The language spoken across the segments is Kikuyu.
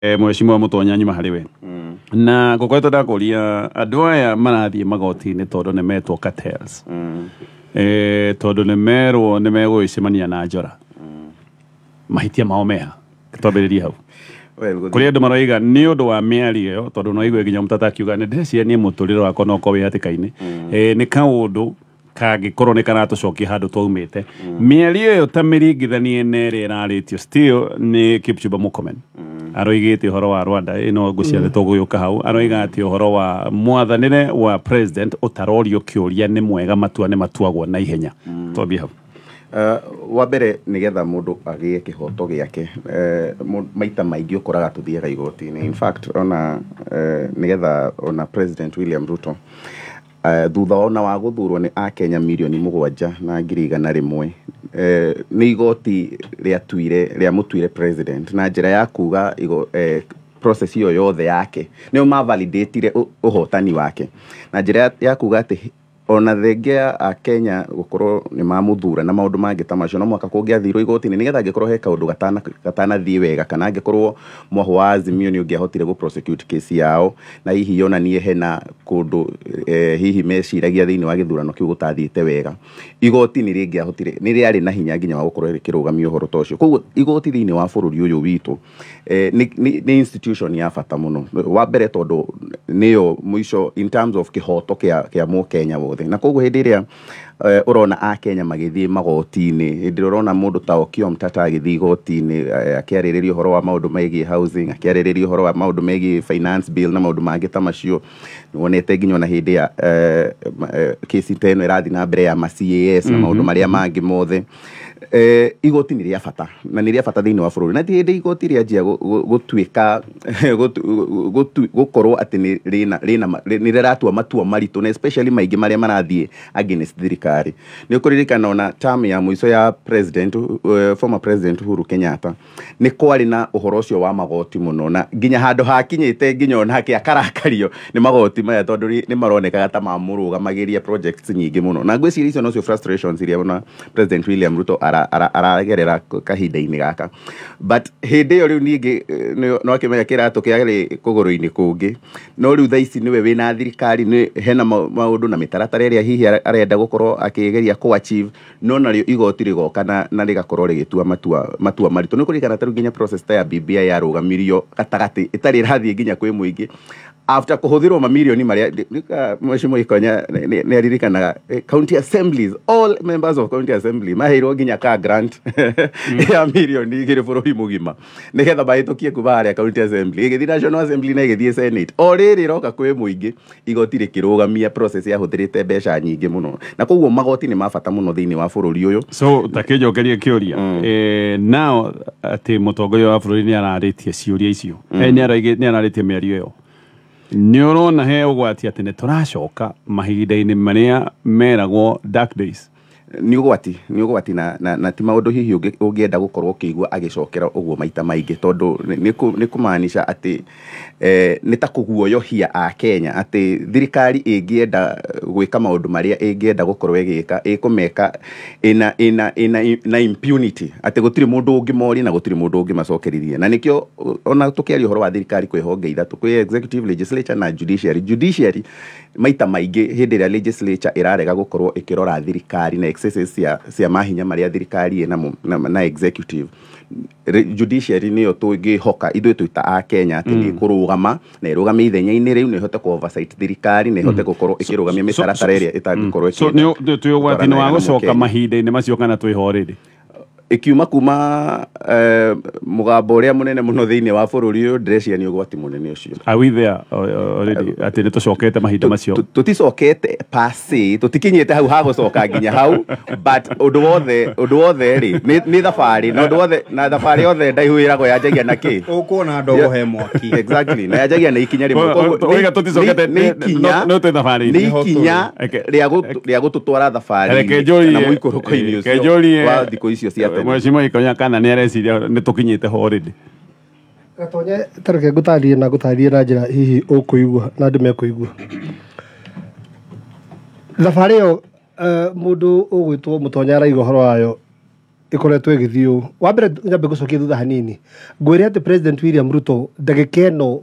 Mheshimiwa Mutonya, nyuma harĩ we na ngũkoretwo ndakũria andũ aya marathiĩ magoti-inĩ tondũ nĩ metwo cartels, tondũ nĩ merwo nĩ megũgĩcemania na njora, mahĩtia mao meha? Twambĩrĩrie hau. Well, gũthiĩ- Kũrĩ andũ maroiga nĩ ũndũ wa mĩario ĩyo, tondũ no igue nginya mũtata akiuga nĩ ndĩreciria niĩ mũtũrĩre wakwa no ũkorwo wĩ hatĩka-inĩ. Nĩ kaũndũ kangĩkorwo nĩ karatũcokia handũ twaumĩte. Mĩario ĩyo ta mĩringithanie na ĩrĩa ĩrarĩtio still nĩ Kipchumba Murkomen, aroigĩte ũhoro wa Rwanda ĩno, ngũcia nĩ tũgũgĩũka hau, aroiga atĩ ũhoro wa mwathanĩre wa president ũtarorio kĩũria nĩ mwega, matua nĩ matuagwo na ihenya. Twambie hau. Wa mbere, nĩgetha mũndũ agĩe kĩhoto gĩake, maita maingĩ ũkoraga tũthiaga igoti-inĩ. In fact, ona nĩgetha ona President William Ruto, thutha ona wa gũthurwo nĩ akenya 7,100,000, nĩ igoti rĩatuire rĩamũtuire president na njĩra ya kuga process ĩyo yothe yake nĩo mavalidatire ũhotani wake na njĩra ya kuga atĩ ona thengia a Kenya gũkorwo nĩ mamũthura na maũndũ mangĩ ta macio, no mũhaka kũngĩathirwo igoti-inĩ nĩgetha angĩkorwo he kaũndũ gatanathiĩ wega, kana angĩkorwo mwahũ wa Azimio nĩ ũngĩahotire gũ prosecute case yao na hihi yonanie hena kũndũ hihi meciragia thĩinĩ wa gĩthurano kĩu gũtathiĩte wega, igoti nĩ rĩngĩahotire, nĩ rĩarĩ na hinya nginya wa gũkorwo rĩkĩrũgamia ũhoro ta ũcio. Koguo igoti thĩinĩ wa bũrũri ũyũ witũ nĩ institution ya bata mũno, wa mbere tondũ nĩyo mũico in terms of kĩhoto kĩa mũkenya wothe. Na koguo hĩndĩ ĩrĩa ũrona akenya magĩthiĩ magoti-inĩ, hĩndĩ ĩrĩa ũrona mũndũ ta Okiya Omtatah agĩthiĩ igoti-inĩ, akĩarĩrĩria ũhoro wa maũndũ megiĩ housing, akĩarĩrĩria ũhoro wa maũndũ megiĩ finance bill na maũndũ mangĩ ta macio, nĩwonete nginya ona hĩndĩ ya kesi ta ĩno ĩrathiĩ na mbere ya ma CAS na maũndũ marĩa mangĩ mothe, igoti nĩ rĩa bata na nĩ rĩa bata thĩinĩ wa bũrũri. Na ti hĩndĩ igoti rĩanjia gũtuĩka gũkorwo atĩ nĩ rĩna nĩ rĩratua matua maritũ, na especially maingĩ marĩa marathiĩ against thirikari. Nĩ ũkũririkana ona term ya mũico ya president, former President Uhuru Kenyatta, nĩ kwarĩ na ũhoro ũcio wa magoti mũno, na nginya handũ hakinyĩte nginya onake akarakario nĩ magoti maya tondũ nĩ maronekaga ta mamũrũgamagĩria projects nyingĩ mũno. Na ngwĩciria icio nocio frustrations iria ona President William Ruto aragerera kahinda-inĩ gaka. But hĩndĩ ĩyo rĩu ningĩ no akĩmenya kĩratũ kĩarĩ kũgũrũ-inĩ kũngĩ, no rĩu thaa ici nĩwe wĩna thirikari, nĩ hena maũndũ na mĩtaratara ĩrĩa hihi arenda gũkorwo akĩgeria kũ achieve, no narĩo igoti rĩgoka na rĩgakorwo rĩgĩtua matua maritũ. Nĩ kũririkana ta rĩu nginya process ta ya BBI yarũgamirio gatagatĩ ĩtarĩ ĩrathiĩ nginya kwĩ mũingĩ after kũhũthĩrwo mamirioni marĩa Mheshimiwa Ikonya nĩ aririkanaga, county assemblies, all members of county assembly maheirwo nginya ka grant ya 2 mirioni bũrũri mũgima nĩgetha mahĩtũkie kuma harĩa county assembly ĩgĩthiĩ National Assembly na ĩgĩthiĩ Senate. O rĩrĩ ĩroka kwĩ mũingĩ, igoti rĩkĩrũgamia process yahũthĩrĩte mbeca nyingĩ mũno. Na koguo magoti nĩ ma bata mũno thĩinĩ wa bũrũri ũyũ. So takĩnjokerie kĩũria, nao atĩ mũtongoria wa bũrũri nĩ ararĩtie ciũria icio, nĩ ararĩtie mĩario ĩyo, nĩ ũrona he ũgwati atĩ nĩ tũracoka mahinda-inĩ marĩa meragwo dark days? Nĩ ũgwati, nĩ ũgwati, na ti maũndũ hihi ũngĩenda gũkorwo ũkĩigua agĩcokera ũguo maita maingĩ, tondũ nĩ kũmaanisha atĩ nĩ ta kũguoyohia a Kenya atĩ thirikari ĩngĩenda gwĩka maũndũ marĩa ĩngĩenda gũkorwo ĩgĩka, ĩkũmeka ĩna na impunity, atĩ gũtirĩ mũndũ ũngĩmoria na gũtirĩ mũndũ ũngĩmacokerithia. Na nĩkĩo ona tũkĩaria ũhoro wa thirikari, kwĩ honge ithatũ: kwĩ executive, legislature na judiciary. Judiciary maita maingĩ hĩndĩ ĩrĩa legislature ĩrarega gũkorwo ĩkĩrora thirikari na excesses cia mahinya marĩa thirikari ĩnamo na executive, judiciary nĩyo tũngĩhoka ithuĩ twĩ ta a Kenya atĩ nĩ ĩkũrũgama na ĩrũgame ithenya-inĩ rĩu na ĩhote kũ oversight thirikari na ĩhote gũkorwo ĩkĩrũgamia mĩtaratara ĩrĩa ĩtangĩkorwo So ĩkĩenda nĩ twĩ ũgwati-inĩ wa gũtwarana na gũcoka Mũkenya. mahinda-inĩ macio kana twĩho rĩrĩ? Ĩkiuma kuma mũgambo ũrĩa mũnene mũno thĩinĩ wa bũrũri ũyũ, ndĩreciria nĩ ũgwati mũnene ũcio. Are we there already, atĩ nĩ tũcokete mahinda macio? Tũticokete pase, tũtikinyĩte hau ha gũcoka nginya hau, but ũndũ wothe rĩ nĩ thabarĩ, na ũndũ wothe na thabarĩ yothe ndaihu ĩragwo yanjagia na kĩ? Ũkuona ndogo he mwaki. Exactly, na yanjagia na ikinya rĩmwe. Koguo Oiga tũticokete, nĩ ikinya no twĩ thabarĩ-inĩ. Nĩ ikinya rĩa gũtũtwara Reke thabarĩ-inĩ njũrie- kana mũikũrũko-inĩ reke ũcio njũrie wa thikũ icio cia tene. Mheshimiwa Ikonya kana nĩ areciria nĩ tũkinyĩte ho already. Gatonye, tareke ngũtarĩrie na ngũtarĩrie na njĩra hihi ũkũigua na andũ mekũigua. Thabarĩ ĩyo, mũndũ ũgwĩtwo Mũtonya araiga ũhoro wayo. Ĩkoretwo ĩgĩthiĩ ũũ. Wa mbere nyambe gũcokia thutha hanini, ngwĩre atĩ President William Ruto ndagĩka ĩno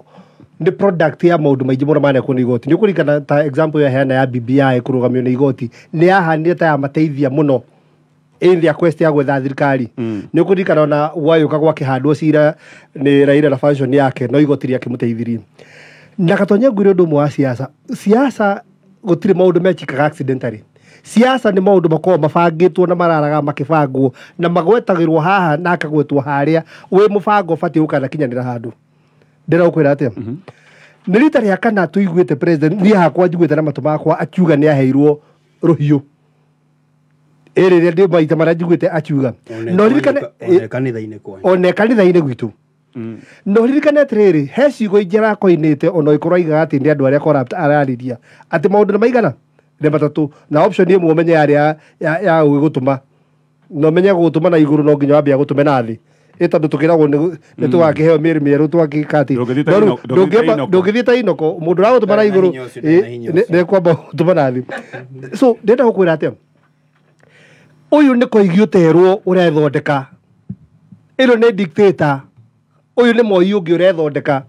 nĩ product ya maũndũ maingĩ mũno manekwo nĩ igoti. Nĩ ũkũririkana ta example yaheana ya BBI kũrũgamio nĩ igoti, nĩ yahanire ta yamateithia mũno in their quest ya gwetha thirikari. Nĩ ũkũririkana ona gwayũka gwakĩhandwo cira nĩ Raila na function yake, no igoti rĩakĩmũteithirie. Na Gatonye, ngwĩre ũndũ ũmwe wa siasa. Siasa gũtirĩ maũndũ mekĩkaga accidentally. Siasa nĩ maũndũ makoragwo mabangĩtwo na mararaga makĩbangwo na magwetagĩrwo haha na akagwetwo harĩa, wĩ mũbango ũbatiĩ gũkanakinyanĩra handũ. Ndĩra gũkwĩra atĩa, nĩ rita rĩa kana tũiguĩte president, niĩ hakwa njiguĩte na matũ makwa akiuga nĩ aheirwo rũhiũ. Ĩrĩ rĩrĩa ndĩ maita marĩa njiguĩte akiuga no ririkane One kanitha-inĩ kwanyu. One kanitha-inĩ gwitũ. No ririkane atĩrĩrĩ, he ciugo ingĩ arakoinĩte ona ĩkorwo aigaga atĩ nĩ andũ arĩa corrupt ararĩria, atĩ maũndũ nĩ maigana nĩ matatũ, na option ĩmwe ũmenye yarĩ ya ũgĩ gũtũma, na ũmenye gũtũma na igũrũ no nginya wambia gũtũme na thĩ, ĩ tondũ tũkĩragwo nĩ tũgakĩheo mĩrĩ mĩerũ twakĩka atĩ. Ndũngĩthiĩ ta No rĩu ndũngĩthiĩ ta Inoko. Ndũngĩthiĩ ta Inoko, mũndũ ũragũtũma na Ndarĩ na igũrũ hinya ũcio, ndarĩ na hinya ũcio. Nĩ kwamba gũtũma na thĩ. So ndĩrenda gũkwĩra atĩa, ũyũ nĩ koigi ũterwo ũrethondeka, ĩno nĩ dictator, ũyũ nĩ Moi ũngĩ ũrethondeka,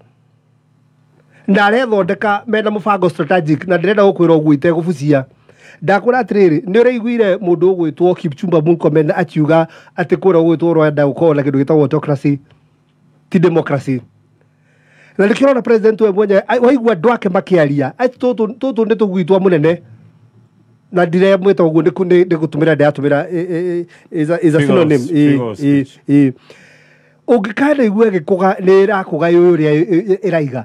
na arethondeka mena mũbango strategic. Na ndĩrenda gũkwĩra ũguo itegũbucia, ndakwĩra atĩrĩrĩ, nĩ ũraiguire mũndũ ũgwĩtwo Kipchumba Murkomen akiuga atĩ kũrĩa ũgwĩtwo Rwanda gũkoragwo na kĩndũ gĩtagwo autocracy ti democracy, na nĩkĩo ũrona president we mwenyewe waigua andũ ake makĩaria atĩ tũtũ nĩ tũgui twa mũnene, na ndiremwĩta ũguo nĩ gũtũmĩra ndĩratũmĩra is a Figure of synonym. Figure of speech. Ũngĩkana igue gĩkũga nĩ ĩrakũga ũrĩa ĩraiga,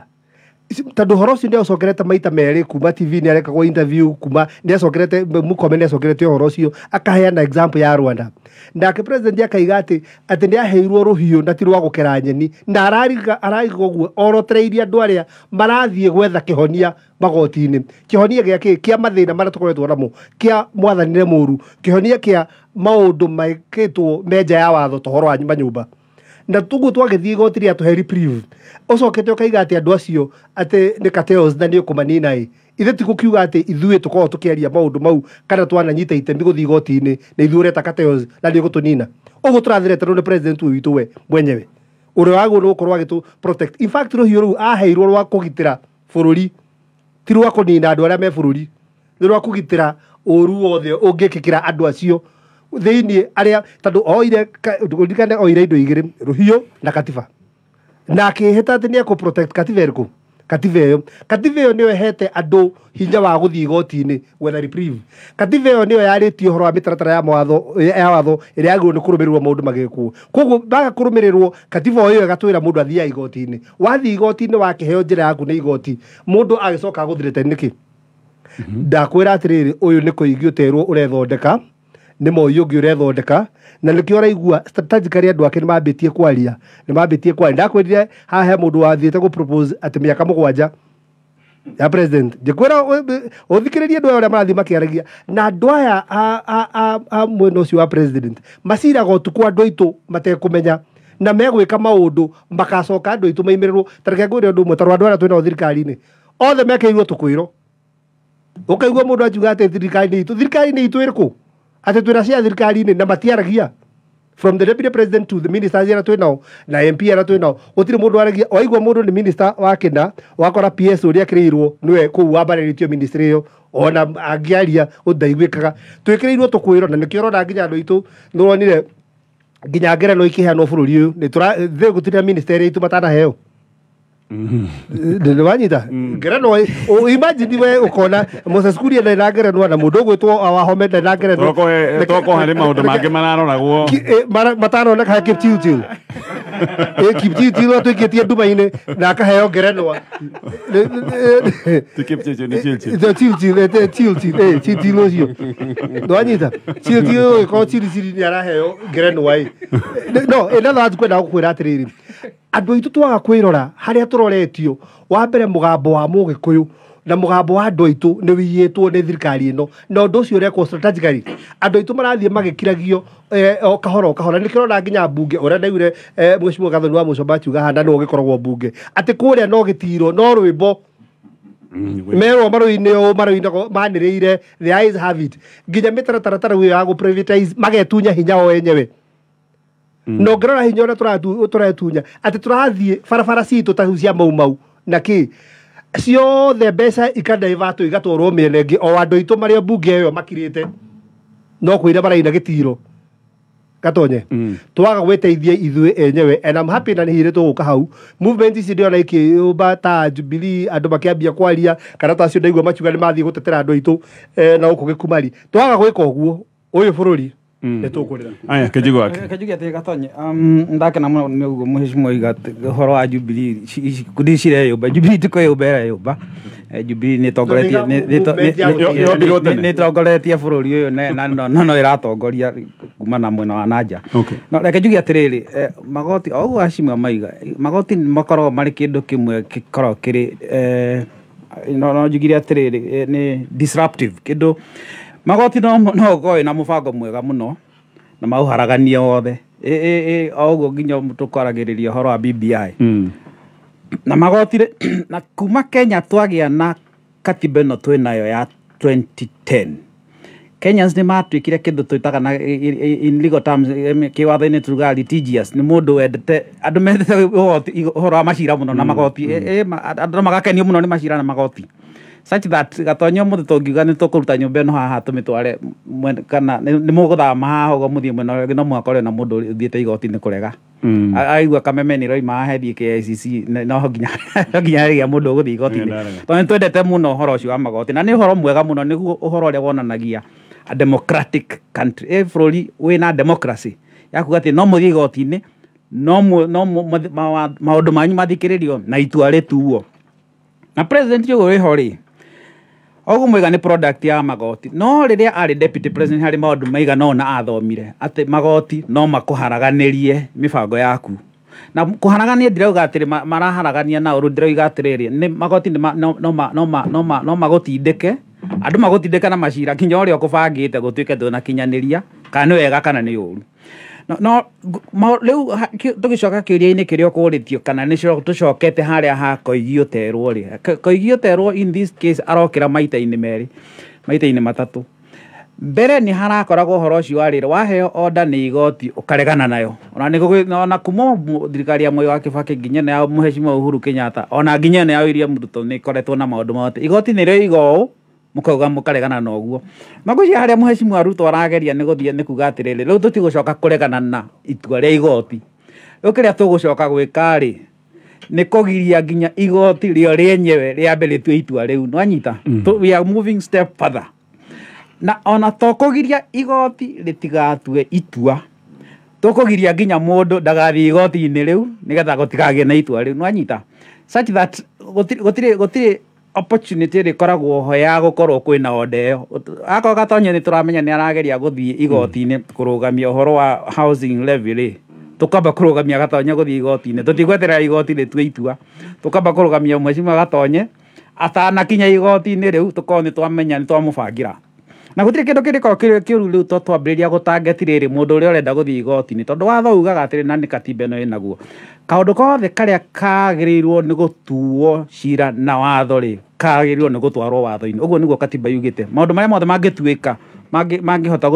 tondũ ũhoro ũcio nĩ acokerete maita merĩ kuma TV nĩ arekagwo interview, kuma nĩ acokerete Murkomen nĩ acokerete ũhoro ũcio akaheana example ya Rwanda, nake president akaiga atĩ nĩ aheirwo rũhiũ na ti rwa gũkera nyeni, na arariga araiga ũguo orotereirie andũ arĩa marathiĩ gwetha kĩhonia magoti-inĩ, kĩhonia gĩa kĩ kĩa mathĩna marĩa tũkoretwo namo, kĩa mwathanĩre mũru, kĩhonia kĩa maũndũ mekĩtwo me nja ya watho, ta ũhoro wa manyũmba. Na tuguo twagĩthiĩ igoti rĩa tũhe reprieve, ũcokete ũkaiga atĩ andũ acio atĩ nĩ cartels na nĩ ũkũmanina. Ĩ ithe ti gũkiuga atĩ ithuĩ tũkoragwo tũkĩaria maũndũ mau kana twananyita itemi gũthiĩ igoti-inĩ na ithuĩ ũreta cartels na nĩ ũgũtũnina ũguo tũrathĩreterwo nĩ president ũyũ witũ we mwenyewe ũrĩa wagĩrĩirwo nĩ gũkorwo agĩtũ protect. In fact, rũhiũ rũu aheirwo rwa kũgitĩra bũrũri, ti rwa kũnina andũ arĩa me bũrũri, nĩ rwa kũgitĩra ũru wothe ũngĩkĩkĩra andũ acio thĩinĩ arĩa, tondũ oire ndũririkane oire indo igĩrĩ, rũhiũ na katiba, na akĩhĩta atĩ nĩ ekũ protect katiba. Ĩrĩkũ katiba ĩyo? Katiba ĩyo nĩyo ĩhete andũ hinya wa gũthiĩ igoti-inĩ gwetha reprieve. Katiba ĩyo nĩyo yarĩtie ũhoro wa mĩtaratara ya mawatho ya watho ĩrĩa yagĩrĩirwo nĩ kũrũmĩrĩrwo maũndũ magĩkwo. Koguo baga kũrũmĩrĩrwo katiba ĩyo ĩgatwĩra mũndũ athiaga igoti-inĩ. Wathiĩ igoti-inĩ wakĩheo njĩra yaku nĩ igoti, mũndũ agĩcoka agũthirĩte nĩkĩ? Ndakwĩra atĩrĩrĩ, ũyũ nĩ kũigi ũterwo ũrethondeka, nĩ Moi ũngĩ ũrethondeka, na nĩkĩo ũraigua strategically andũ ake nĩ mambĩtie kwaria, nĩ mambĩtie kwaria. Ndakwĩrire haha he mũndũ wathiĩte gũ propose atĩ mĩaka 7 ya president. Njĩkwĩra ũthikĩrĩrie andũ aya ũrĩa marathiĩ makĩaragia, na andũ aya a mwena ũcio wa president maciraga ũtukũ andũ aitũ matekũmenya, na megwĩka maũndũ makacoka andũ aitũ maimĩrĩrwo. Ta reke ngwĩre ũndũ ũmwe, tondũ andũ arĩa twĩnao thirikari-inĩ othe mekĩirwo tũkwĩrwo, ũkaigua mũndũ akiuga atĩ thirikari-inĩ itũ, thirikari-inĩ itũ ĩrĩkũ? Atĩ twĩna cia thirikari-inĩ na matiaragia, from the deputy president to the ministers arĩa twĩnao na MP arĩa twĩnao, gũtirĩ mũndũ aragia. Waigua mũndũ nĩ minister wa kĩna, wakora PS ũrĩa akĩrĩirwo nĩwe kũu wambarĩrĩtio ministry ĩyo, ona angĩaria ũndaiguĩkaga. Twĩkĩrĩirwo tũkwĩrwo, na nĩkĩo ũrona nginya andũ aitũ nĩũronire nginya ngerenwa ikĩheanwo bũrũri ũyũ nĩ tũra thĩ gũtirĩ na ministry itũ matanaheo. Nĩ wanyita ngerenwa? Imagine we ũkona Moses Kuria ndarĩ na ngerenwa na mũndũ ũgwĩtwo Wahome ndarĩ na ngerenwa. Toko harĩ maũndũ mangĩ mararoragwo. Mataroneka he Kipchirchir. Kipchirchir atuĩkĩtie nduma-inĩ na akaheo ngerenwa. Ti Kipchirchir, nĩ Chirchir. Chirchir, Chirchir, Chirchir ũcio nĩwanyita Chirchir ũgĩkorwo Chirchir nĩ araheo ngerenwa. Ĩ no in other words, kwenda gũkwĩra atĩrĩrĩ, andũ aitũ twaga kwĩrora harĩa tũroretio. Wa mbere, mũgambo wa mũgĩkũyũ na mũgambo wa andũ aitũ nĩ wĩiyĩtwo nĩ thirikari ĩno, na ũndũ ũcio ũrekwo strategically. Andũ aitũ marathiĩ magĩkiragio o kahora o kahora. Nĩkĩo ũrona nginya mbunge ũrĩa ndaiguire mheshimiwa Gathoni wa Mũcomba akiuga haha, na nĩwe ũgĩkoragwo mbunge, atĩ kũrĩa no gĩtiro no rwĩmbo merwo marũinĩ ũũ marũinagwo manĩrĩire. The eyes have it. Nginya mĩtaratara ta rĩu ĩyo ya gũ privatize magetunya hinya o enyewe. Na ũngĩrora hinya ũrĩa tũretunya atĩ tũrathiĩ barabara citũ ta cia Mau Mau na kĩ ciothe, mbeca ikadaivatwo igatwarwo mĩena ĩngĩ, o andũ aitũ marĩa mbunge ĩyo makirĩte no kwĩra maraina gĩtiro gatonye. Twaga gwĩteithia ithuĩ enyewe, and I'm happy na nĩ hĩrĩ tũgũka hau movement ici ndĩrona ikĩũmba ta Jubilee, andũ makĩambia kwaria kana ta acio ndaigua makiuga nĩ mathiĩ gũtetera andũ aitũ na gũkũ gĩkumari. Twaga gwĩka ũguo, ũyũ bũrũri nĩ tũkũrĩra. Aya kĩnjigo wake. Kajuge atĩ gatonye, ndakena mũno nĩ ũguo mũhecimwa oiga atĩ ũhoro wa Jubilee, ikundi cireyũmba. Jubilee ti kwĩyũmba ĩreyũmba. Jubilee nĩ ĩtongoretie Yombirwo tene. nĩ ĩtongoretie bũrũri ũyũ na no ĩratongoria kuma na mwena wa nanja. No reke njuge atĩrĩrĩ, magoti o ũguo acimwa maiga, magoti nĩ makoragwo marĩ kĩndũ kĩmwe gĩkoragwo kĩrĩ no njugire atĩrĩrĩ, nĩ disruptive kĩndũ. Magoti no ũkorwo wĩna mũbango mwega mũno na maũharaganie wothe. O ũguo nginya tũkwaragĩrĩria ũhoro wa BBI na magoti na kuma Kenya twagĩa na katiba ĩno twĩ nayo ya 2010, Kenyans nĩ matuĩkire kĩndũ twĩtaga na in legal terms, kĩwatho-inĩ tugaga litigious. Nĩ mũndũ wendete, andũ mendete ũhoro wa macira mũno na magoti. Andũ no magakenio mũno nĩ macira na magoti, such that gatonyo mũthĩ tũngiuga nĩ tũkũruta nyũmba ĩno haha tũmĩtware kana nĩ mũgũthama haha ũguo mũthiĩ mwena ũrĩa ũngĩ, no mũhaka ũrĩo na mũndũ ũthiĩte igoti-inĩ kũrega. Aigua kameme nĩ roima haha ĩthiĩ KICC, no nginya hagĩa mũndũ ũgũthiĩ igoti-inĩ. Ndarega. Tondũ nĩ twendete mũno ũhoro ũcio wa magoti, na nĩ ũhoro mwega mũno, nĩguo ũhoro ũrĩa wonanagia a democratic country, bũrũri wĩna democracy ya kuga atĩ no mũthiĩ igoti-inĩ, no maũndũ manyu mathikĩrĩrio na itua rĩtuo. Na president ũyũ wĩho rĩ, oguo mwega nĩ product ya magoti, no rĩrĩa arĩ deputy president harĩ maũndũ maigana ũna athomire atĩ magoti no makũharaganĩrie mĩbango yaku. Na kũharagania ndirauga atĩrĩ maraharagania na ũru, ndĩroiga atĩrĩrĩ, nĩ magoti nĩ ma- no no ma- no ma- no ma- no magũtindĩke, andũ magũtindĩke na macira nginya ũrĩa ũkũbangĩte gũtuĩke ndũnakinyanĩria, kana nĩ wega kana nĩ ũru. No rĩu tũgĩcoka kĩũria-inĩ kĩrĩa ũkũrĩtio, kana nĩ tũcokete harĩa ha Koigi ũterwo rĩ, Koigi ũterwo in this case arokĩra maita-inĩ merĩ, maita-inĩ matatũ. Mbere nĩ harakoragwo ũhoro ũcio wa rĩrĩ, waheo order nĩ igoti ũkaregana nayo. Ona nĩ ona kuma thirikari ya Moi wa Kibaki nginya ĩno ya Mheshimiwa Uhuru Kenyatta, ona nginya ĩno ya William Ruto, nĩ ĩkoretwo na maũndũ mothe. Igoti nĩrĩo iga ũũ, mũkauga mũkaregana na ũguo. Na ngwĩciria harĩa Mheshimiwa Ruto arageria nĩ gũthiĩ nĩ kuga atĩrĩrĩ, rĩu tũtigũcoka kũregana na itua rĩa igoti. Rĩu kĩrĩa tũgũcoka gwĩka rĩ, nĩ kũgiria nginya igoti rĩo rĩenyewe rĩambe rĩtue itua rĩu. Nĩwanyita? We are moving step further, na ona to kũgiria igoti rĩtigatue itua, tũkũgiria nginya mũndũ ndagathiĩ igoti-inĩ rĩu nĩgetha gũtikagĩe na itua rĩu. Nĩwanyita? Such that gũtirĩ opportunity ĩrĩkoragwo ho ya gũkorwo kwĩna order ĩyo. Akorwo gatonye nĩ tũramenya nĩ arageria gũthiĩ igoti-inĩ kũrũgamia ũhoro wa housing levy rĩ, tũkamba kũrũgamia gatonye gũthiĩ igoti-inĩ. Tũtigweterera igoti rĩtue itua, tũkamba kũrũgamia mheshimiwa gatonye atanakinya igoti-inĩ rĩu, tũkorwo nĩ twamenya nĩ twamũbangĩra. Na gũtirĩ kĩndũ kĩrĩkorwo kĩrĩ kĩũru rĩu to twambĩrĩria gũtangeti rĩrĩ mũndũ ũrĩa ũrenda gũthiĩ igoti-inĩ, tondũ watho ugaga atĩrĩ, na nĩ katiba ĩno ĩnaguo, kaũndũ kothe karĩa kagĩrĩirwo nĩ gũtuo cira na watho rĩ, kagĩrĩirwo nĩ gũtwarwo watho-inĩ. Ũguo nĩguo katiba yugĩte. Maũndũ marĩa mothe mangĩtuĩka mangĩhota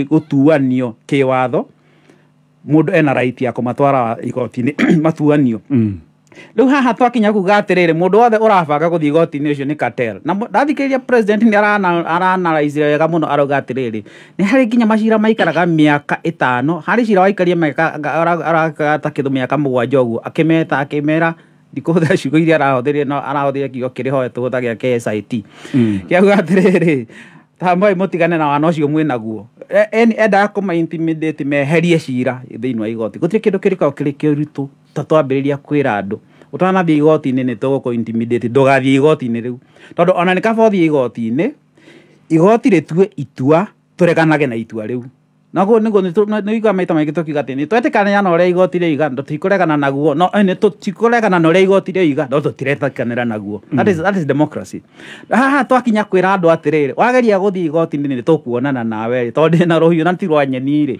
gũtuanio kĩwatho, mũndũ ena right ya kũmatwara igoti-inĩ matuanio. Rĩu haha twakinya kuga atĩrĩrĩ, mũndũ wothe ũrabanga gũthiĩ igoti-inĩ ũcio nĩ cartel. Na ndathikĩrĩria president nĩ aranalyze wega mũno, arauga atĩrĩrĩ, nĩ harĩ nginya macira maikaraga mĩaka 5, harĩ cira waikaria mĩaka ta kĩndũ mĩaka 7 ũguo, akĩmeta akĩmera, ndikũhũthĩra ciugo iria arahũthĩrire, no arahũthĩrire kiugo kĩrĩ ho tũhũthagĩra KSIT, kĩauga atĩrĩrĩ, tambai mũtigane na wana ũcio mwĩnaguo. Endaga kũma intimidate meherie cira thĩinĩ wa igoti. Gũtirĩ kĩndũ kĩrĩkoragwo kĩrĩ kĩritũ ta twambĩrĩria kwĩra andũ ũtanathiĩ igoti-inĩ nĩ tũgũkũ intimidate ndũgathiĩ igoti-inĩ rĩu, tondũ ona nĩ kaba ũthiĩ igoti-inĩ, igoti rĩtue itua, tũreganage na itua rĩu. Naguo nĩguo nĩ igua maita maingĩ tũkiuga atĩ nĩ twetĩkanĩra na ũrĩa igoti rĩoiga, no tũtikũregana naguo, no nĩ tũtikũregana na ũrĩa igoti rĩoiga, no tũtiretĩkanĩra naguo. That is democracy. Haha twakinya kwĩra andũ atĩrĩrĩ, wageria gũthiĩ igoti-inĩ nĩ tũkuonana nawe rĩ, tondũ ndĩna rũhiũ na ti rwa nyeni rĩ,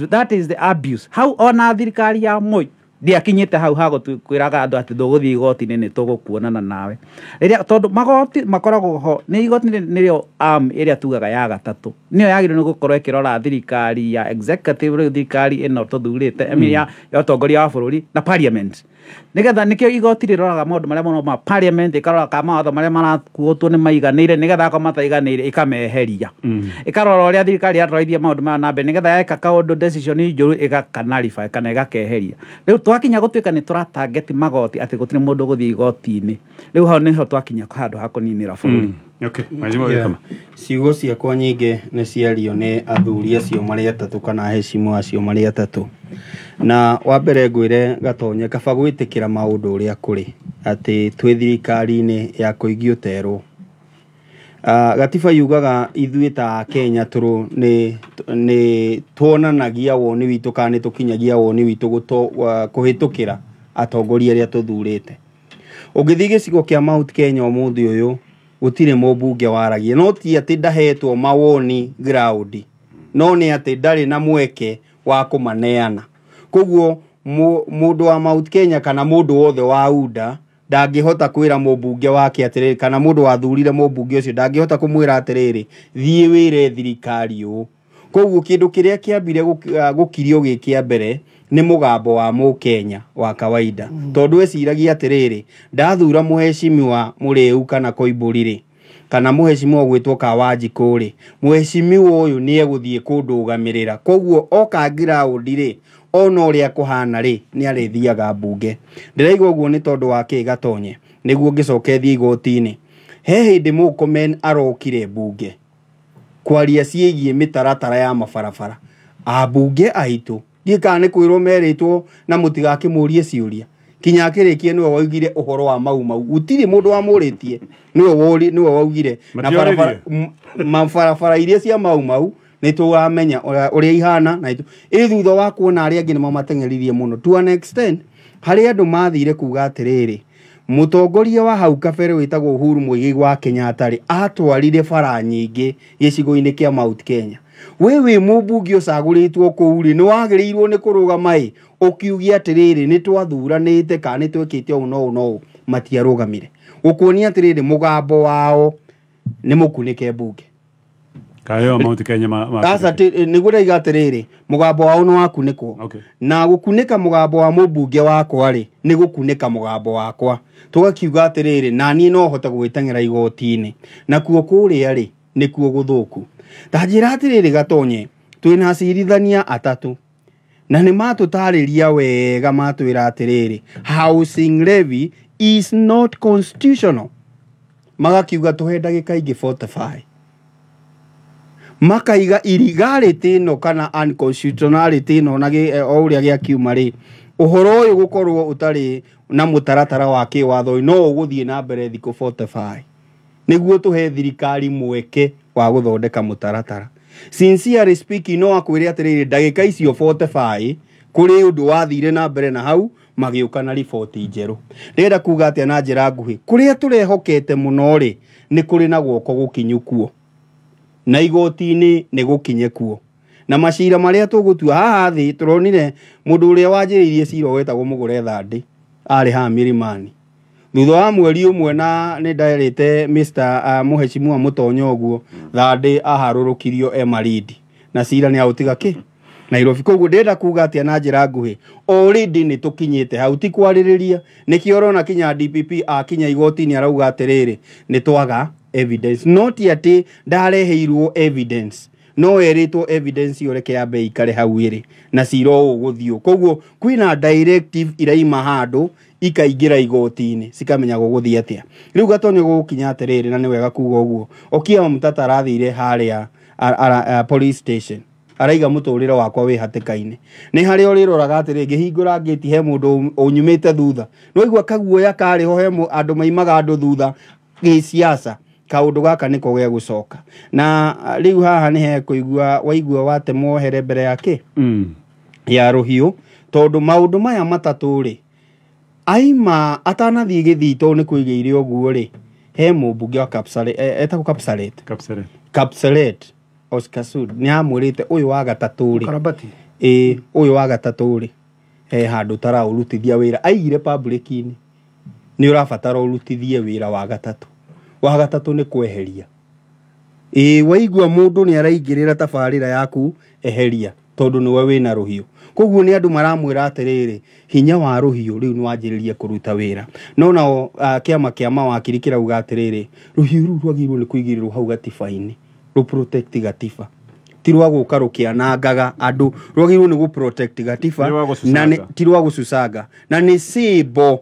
that is the abuse. Hau ona thirikari ya Moi Ndiakinyĩte hau ha kwĩraga andũ atĩ ndũgũthiĩ igoti-inĩ nĩ tũgũkuonana nawe. Rĩrĩa tondũ magoti makoragwo ho, nĩ igoti nĩrĩo arm ĩrĩa tugaga ya gatatũ, nĩyo yagĩrĩirwo nĩ gũkorwo ĩkĩrora thirikari ya executive, rĩu thirikari ĩno tũthurĩte, I mean, ya ũtongoria wa bũrũri na parliament, nĩgetha nĩkĩo igoti rĩroraga maũndũ marĩa mũno ma parliament, ĩkarora kana mawatho marĩa marakuotwo nĩ maiganĩire, nĩgetha akorwo mataiganĩire ĩkameheria, ĩkarora ũrĩa thirikari yatwarithia maũndũ maya na mbere, nĩgetha yeka kaũndũ decision njũru ĩgakanaribaya kana ĩgakeheria. Rĩu twakinya gũtuĩka nĩ tũratangeti magoti atĩ gũtirĩ mũndũ ũgũthiĩ igoti-inĩ, rĩu hau nĩho twakinya handũ ha kũninĩra bũrũri. Okay, Mheshimiwa Yeah. Gĩkama. Ciugo ciakwa nyingĩ nĩ ciario nĩ athuri acio marĩ atatũ kana aheshimu acio marĩ atatũ. Na wa mbere ngwĩre Gatonye, kaba gwĩtĩkĩra maũndũ ũrĩa kũrĩ, atĩ twĩ thirikari-inĩ ya kũigio terwo. Gatiba yugaga ithuĩ ta Kenya tũrũ nĩ tuonanagia woni witũ kana nĩ tũkinyagia woni witũ kũhĩtũkĩra atongoria arĩa tũthurĩte. Ũngĩthiĩ gĩcigo kĩa Mount Kenya ũmũthĩ ũyũ, gũtirĩ mũmbunge waragia, no ti atĩ ndahetwo mawoni ground, no nĩ atĩ ndarĩ na mweke wa kũmaneana. Koguo mũndũ wa Mount Kenya kana mũndũ wothe wa UDA ndangĩhota kwĩra mũmbunge wake atĩrĩrĩ, kana mũndũ wathurire mũmbunge ũcio ndangĩhota kũmwĩra atĩrĩrĩ, thiĩ wĩre thirikari ũũ. Koguo kĩndũ kĩrĩa kĩambire gũkirio gĩ kĩa mbere nĩ mũgambo wa mũkenya wa kawaida, tondũ eciragia atĩrĩrĩ, ndathura mũheshimiwa Mũrĩu kana Koimbũri rĩ, kana mũheshimiwa ũgwĩtwo Kawanjikũ rĩ, mũheshimiwa ũyũ nĩ egũthiĩ kũndũgamĩrĩra. Koguo oka ground rĩ, ona ũrĩa kũhana rĩ, nĩ arĩthiaga mbunge. Ndĩraigua ũguo nĩ tondũ wa kĩ Gatonye, nĩguo ngĩcoke thiĩ igoti-inĩ. He hĩndĩ Murkomen arokire mbunge kwaria ciĩgiĩ mĩtaratara ya mabarabara. Ambunge aitũ ndiĩ kana nĩ kwĩrwo merĩtwo na mũtigakĩmũrie ciũria, kinya akĩrĩkia nĩwe waugire ũhoro wa Mau Mau, gũtirĩ mũndũ wamũrĩtie, nĩwe waugire na Matiorĩrie? barabara, mabarabara iria cia Mau Mau nĩ tũramenya ũrĩa ihana, na ĩ thutha wa kuona arĩa angĩ nĩ mamateng'eririe mũno to an extent harĩa andũ mathire kuga atĩrĩrĩ, mũtongoria wa hau kabere wĩtagwo Uhuru Muigai wa Kenyatta rĩ, atwarire bara nyingĩ gĩcigo-inĩ kĩa Mount Kenya. We wĩ mũmbunge ũcagũrĩtwo kũu rĩ, nĩ wagĩrĩirwo nĩ kũrũgama ĩ ũkiugia atĩrĩrĩ, nĩ twathuranĩte kana nĩ twĩkĩte ũũ na ũũ na ũũ. Matiarũgamire gũkuonia atĩrĩrĩ, mũgambo wao nĩ mũkunĩke mbunge. Kayo Mount Kenya Aca, nĩguo ndaiga atĩrĩrĩ, mũgambo wao nĩ wakunĩkwo. Na gũkunĩka mũgambo wa mũmbunge wakwa rĩ, nĩ gũkunĩka mũgambo wakwa. Tũgakiuga atĩrĩrĩ, na niĩ no hote gwĩteng'era igoti-inĩ, nakuo kũrĩa rĩ, nĩkuo gũthũku. Ta njĩra atĩrĩrĩ Gatonye, twĩna acirithania atatũ na nĩ matũtarĩria wega, matwĩra atĩrĩrĩ, housing levy is not constitutional. Magakiuga tũhe ndagĩka ingĩ 45, makaiga illegality ĩno kana unconstitutionality ĩno na o ũrĩa gĩakiuma rĩ, ũhoro ũyũ gũkorwo ũtarĩ na mũtaratara wa kĩwatho no ũgũthiĩ na mbere thikũ 45 nĩguo tũhe thirikari mweke wa gũthondeka mũtaratara. Sincerely speaking, no akwĩre atĩrĩrĩ, ndagĩka icio 45 kũrĩ ũndũ wathire na mbere na hau magĩũka na riboti njerũ. Ndĩrenda kuga atĩa na njĩra nguhĩ, kũrĩa tũrehokete mũno rĩ, nĩ kũrĩ na guoko gũkinyu kuo, na igoti-inĩ nĩ gũkinye kuo, na macira marĩa tũgũtua haha thĩ. Tũronire mũndũ ũrĩa wanjĩrĩirie cira wetagwo Mũgũre Thandĩ arĩ haha Milimani, thutha wa mweri ũmwe na nĩ ndarĩte Mr. Mũheshimiwa Mũtonyo ũguo, Thandĩ aharũrũkirio e Malindi na cira nĩ aũtiga kĩ Nairobi. Koguo ndĩrenda kuga atĩa na njĩra nguhĩ, already nĩ tũkinyĩte hau, ti kwarĩrĩria. Nĩkĩo ũrona kinya DPP akinya igoti-inĩ arauga atĩrĩrĩ, nĩ twaga evidence, not atĩ ndareheirwo evidence, no erĩtwo evidence ĩyo reke yambe ikare hau ĩrĩ na cira ũyũ ũgũthiĩ. Koguo kwĩna directive iraima handũ ikaingĩra igoti-inĩ cikamenya gũgũthiĩ atĩa. Rĩu Gatonyo gũgũkinya atĩrĩrĩ, na nĩ wega kuga ũguo, Okiya Mtata arathire harĩa police station araiga mũtũrĩre wakwa wĩ hatĩka-inĩ. Nĩ harĩa ũrĩroraga atĩrĩ, ngĩhingũra ngĩti he mũndũ ũnyumĩte thutha, nĩwaigua kaguoya karĩ ho, he andũ maimaga andũ thutha gĩciaca. Kaũndũ gaka nĩko gegũcoka na rĩu haha nĩ hekũigua waigua watemwo here mbere ya kĩ ya rũhiũ, tondũ maũndũ maya matatũ rĩ, aima atanathiĩ gĩthito nĩ kũigĩire ũguo rĩ, he mũmbunge wa Kapseret, etagwo Kapseret. Kapseret. Kapseret Oscar Sud nĩ amwĩrĩte ũyũ wa gatatũ rĩ, Karabati. Ĩ ũyũ wa gatatũ rĩ, He handũ taraũrutithia wĩra aigire public-inĩ nĩ ũrabatara ũrutithie wĩra wa gatatũ. Wa gatatũ nĩ kweheria. Ĩĩ waigua mũndũ nĩ araingĩrĩra tabarĩra yaku eheria tondũ nĩwe wĩna rũhiũ. Koguo nĩ andũ maramwĩra atĩrĩrĩ, hinya wa rũhiũ rĩu nĩ wanjĩrĩria kũruta wĩra. No nao kĩama kĩa mawakiri kĩrauga atĩrĩrĩ, rũhiũ rũu rwagĩrĩirwo nĩ kũigĩrĩrwo hau gatiba-inĩ, rũ protect gatiba. Ti rwa gũka rũkĩanangaga andũ, rwagĩrĩirwo nĩ gũ protect gatiba na ti rwa gũcucanga, na nĩ symbol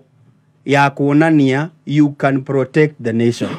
ya kuonania you can protect the nation.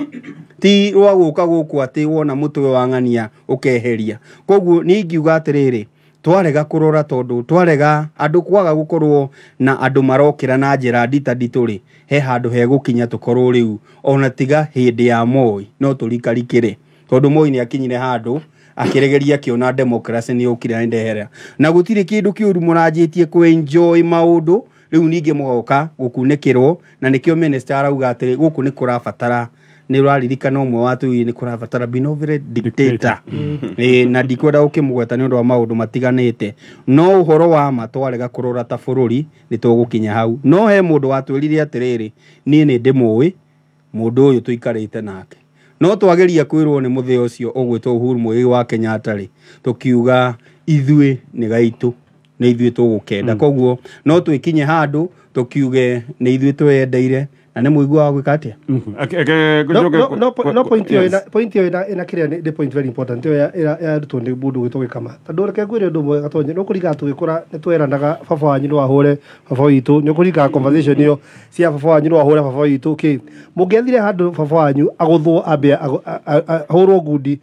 Ti rwa gũka gũkũ atĩ wona mũtwe wa ng'ania ũkeheria. Koguo niĩ ingiuga atĩrĩrĩ, twarega kũrora tondũ twarega andũ kwaga gũkorwo na andũ marokĩra na njĩra ndita nditũ rĩ, he handũ hegũkinya tũkorwo rĩu ona tiga hĩndĩ ya Moi no tũrikarikĩre, tondũ Moi nĩ akinyire handũ akĩregeria akĩona democracy nĩ yũkire na ndehera, na gũtirĩ kĩndũ kĩũru mũranjĩtie kũ enjoy maũndũ rĩu ningĩ mũgoka gũkunĩkĩrwo, na nĩkĩo minister arauga atĩrĩ gũkũ nĩ kũrabatara, nĩ ũraririkana ũmwe wa tũi nĩ kũrabatara benevolent dictator. Na ndikwenda gũkĩmũgweta nĩ ũndũ wa maũndũ matiganĩte, no ũhoro wa ma twarega kũrora ta bũrũri nĩ tũgũkinya hau. No he mũndũ watwĩrire atĩrĩrĩ, niĩ nĩ ndĩmũĩ mũndũ ũyũ tũikarĩte nake, no twageria kwĩrwo nĩ mũthee ũcio ũgwĩtwo Uhuru Muigai wa Kenyatta rĩ, tũkiuga ithuĩ nĩ gaitũ, nĩ ithuĩ tũgũkenda. Koguo no twĩkinye handũ tũkiuge nĩ ithuĩ twĩyendeire, na nĩ mũigua wa gwĩka atĩa? No point ĩyo point ĩyo ĩna kĩrĩa nĩ point very important ĩyo yarutwo nĩ mũndũ ũgwĩtwo Gĩkama, tondũ reke ngwĩre ũndũ ũmwe Gatonye, nĩ ũkũringana tũgĩkũra nĩ tweranaga baba wanyu no ahũre baba witũ, nĩ ũkũringana conversation ĩyo cia baba wanyu no ahũre baba witũ kĩ mũngĩathire handũ baba wanyu agũthwo ambe ahũrwo ngundi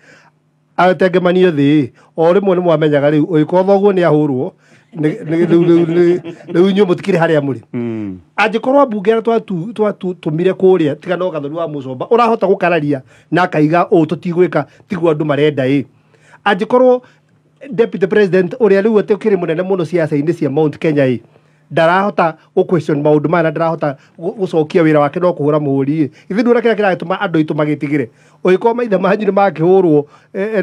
atengemanio thĩ, o rĩmwe nĩ mwamenyaga rĩu ũgĩkorwo thoguo nĩ ahũrwo rĩu inyuĩ mũtikĩrĩ harĩa mũrĩ. Angĩkorwo ambunge arĩa twatũmire kũrĩa tiga no Gathoni wa Mũcomba ũrahota gũkararia na akaiga ũũ tũtigwĩka tiguo andũ marenda ĩ, angĩkorwo deputy president ũrĩa rĩu atĩ ũkĩrĩ mũnene mũno ciaca-inĩ cia Mount Kenya ĩ ndarahota gũ question maũndũ maya na ndarahota gũcokia wĩra wake no kũhũra mũhũri ĩ, ithuĩ nduona kĩrĩa kĩratũma andũ aitũ magĩtigĩre ũgĩkorwo maithe manyu nĩ makĩhũrwo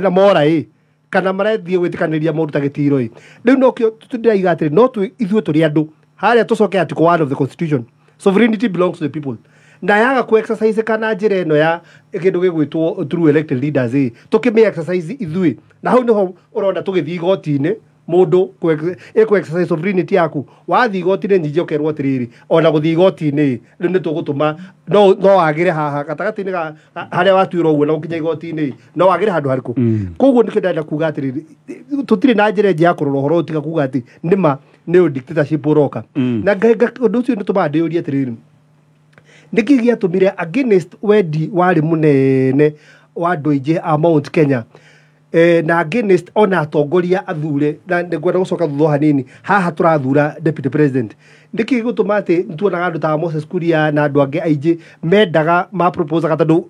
na mora ĩ, kana marethiĩ gwĩtĩkanĩria maũndũ ta gĩtiro ĩ, rĩu nokĩo ndĩraiga atĩrĩ no ithuĩ tũrĩ andũ harĩa tũcoke article 1 of the constitution, sovereignty belongs to the people, na yaga ku exercise kana njĩra ĩno ya kĩndũ gĩgwĩtwo through elected leaders ĩ, tũkĩmĩ exercise ithuĩ, na hau nĩho ũrona tũgĩthiĩ igoti-inĩ mũndũ ĩkũ exercise sovereignty yaku, wathiĩ igoti-inĩ nyingĩ ũkerwo atĩrĩrĩ ona gũthiĩ igoti-inĩ rĩu nĩ tũgũtũma no wagĩre haha gatagatĩ-inĩ ga harĩa watuĩrwo ũguo na gũkinya igoti-inĩ no wagĩre handũ harĩkũ. Koguo nĩkĩo ndĩrenda kuga atĩrĩrĩ tũtirĩ na njĩra ĩngĩ ya kũrora ũhoro ũyũ tiga kuga atĩ nĩma nĩ dictatorship ũroka. Na ũndũ ũcio nĩ ũtũmaga ndĩyũrie atĩrĩrĩ nĩkĩ gĩatũmire against wendi warĩ mũnene wa andũ aingĩ a Mount Kenya na against ona atongoria athure, na nĩngwenda gũcoka thutha hanini haha tũrathura deputy president, nĩkĩ gĩgũtũma atĩ nĩtuonaga andũ ta Moses Kuria na andũ angĩ aingĩ mendaga ma proposaga, tondũ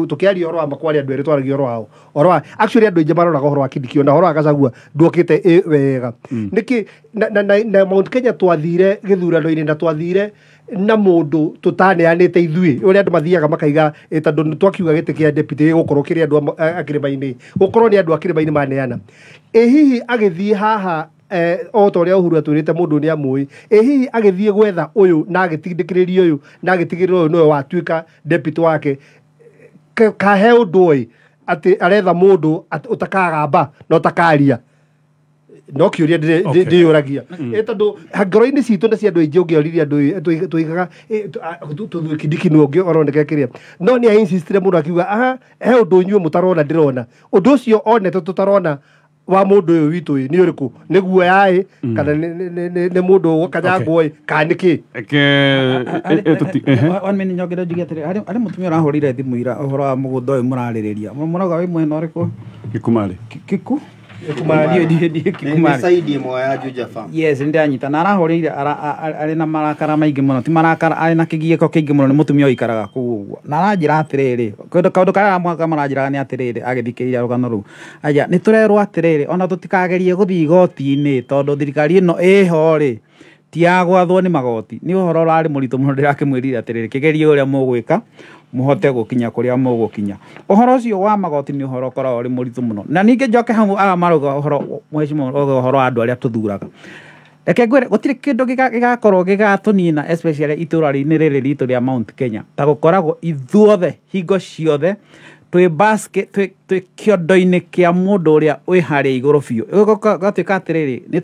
tũkĩaria ũhoro wa makwarĩ andũ erĩ twaragia ũhoro wao, ũhoro wa actually andũ aingĩ maroraga ũhoro wa Kindiki ona ũhoro wa Gachagua nduokĩte wega. Nĩkĩ na Mount Kenya twathire gĩthurano-inĩ na twathire na mũndũ tũtaneanĩte ithuĩ ũrĩa andũ mathiaga makaiga tondũ nĩ twakiuga gĩtĩ kĩa deputy gĩgũkorwo kĩrĩ andũ a kĩrĩma-inĩ, gũkorwo nĩ andũ a kĩrĩma-inĩ maneana. Ĩ hihi agĩthiĩ haha o ta ũrĩa Uhuru atwĩrĩte mũndũ nĩ amũĩ, ĩ hihi agĩthiĩ gwetha ũyũ na agĩtindĩkĩrĩria ũyũ na agĩtigĩrĩra ũyũ nĩwe watuĩka deputy wake, kahe ũndũ ĩ atĩ aretha mũndũ ũtakagamba na ũtakaria, no kĩũria ndĩyũragia tondũ ngoro-inĩ citũ na cia andũ aingĩ ũngĩoririe andũ tũigaga tũthuĩ Kindiki nĩwe ũngĩ oroneka kĩrĩa, no nĩ ainsistire mũno akiuga aha he ũndũ inyuĩ mũtarona ndĩrona, ũndũ ũcio onete tũtarona wa mũndũ ũyũ witũ ĩ nĩ ũrĩkũ, nĩ guoya ĩ kana nĩ mũndũ ũkanyangwo ĩ kana nĩ kĩ. One minute nyongere njuge atĩrĩ, harĩ mũtumia ũrahũrire thimũ ira ũhoro wa mũgũnda ũyũ mũrarĩrĩria, mũrauga wĩ mwena ũrĩkũ? Gĩkumarĩ. Kiku? Nĩ side ĩmwe ya Juja Farm. Yes, ndĩranyita na arahũrĩire arĩ na marakara maingĩ mũno, ti marakara, arĩ na kĩgiĩko kĩingĩ mũno, nĩ mũtumia ũikaraga kũu ũguo, na aranjĩra atĩrĩrĩ, kaũndũ karĩa mũhaka maranjĩraga nĩ atĩrĩrĩ, agĩthikĩrĩria rũgano rũu, anja nĩ tũrerwo atĩrĩrĩ ona tũtikagerie gũthiĩ igoti-inĩ tondũ thirikari ĩno ĩho rĩ ti ya gwathwo nĩ magoti, nĩ ũhoro ũrarĩ mũritũ mũno, ndĩrakĩmwĩrire atĩrĩrĩ kĩgerie ũrĩa mũgwĩka mũhote gũkinya kũrĩa mũgũkinya. Ũhoro ũcio wa magoti nĩ ũhoro ũkoragwo ũrĩ mũritũ mũno, na ningĩ njoke hau aya marauga ũhoro mheshimiwa ũhoro wa andũ arĩa tũthuraga. Reke ngwĩre gũtirĩ kĩndũ gĩgakorwo gĩgatũnina especially itũra-inĩ rĩrĩ ritũ rĩa Mount Kenya ta gũkoragwo ithuothe hingo ciothe twĩ basket twĩ kĩondo-inĩ kĩa mũndũ ũrĩa wĩ harĩa igũrũ biũ. Gatuĩka atĩrĩrĩ, nĩ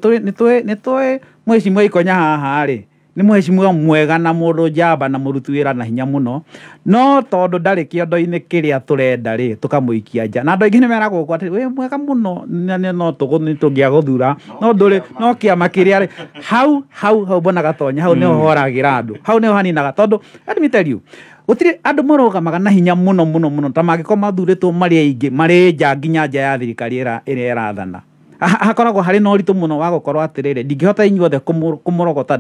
tũĩ mheshimiwa Ikonya haha rĩ nĩ mheshimiwa mwega na mũndũ njamba na mũruti wĩra na hinya mũno, no tondũ ndarĩ kĩondo-inĩ kĩrĩa tũrenda rĩ, tũkamũikia nja. Na andũ aingĩ nĩ meragwo ũguo atĩ wĩ mwega mũno na no nĩ tũngĩagũthura no ndũrĩ no kĩama kĩrĩa rĩ hau hau hau mbona Gatonya hau nĩho horagĩra andũ, hau nĩho haninaga, tondũ let me tell you, gũtirĩ andũ marũgamaga na hinya mũno mũno mũno ta mangĩkorwo mathurĩtwo marĩ aingĩ marĩ nja nginya nja ya thirikari ĩrĩa ĩrathana. Hakoragwo harĩ na ũritũ mũno wa gũkorwo atĩrĩrĩ, ndingĩhota inyuothe kũmũrogota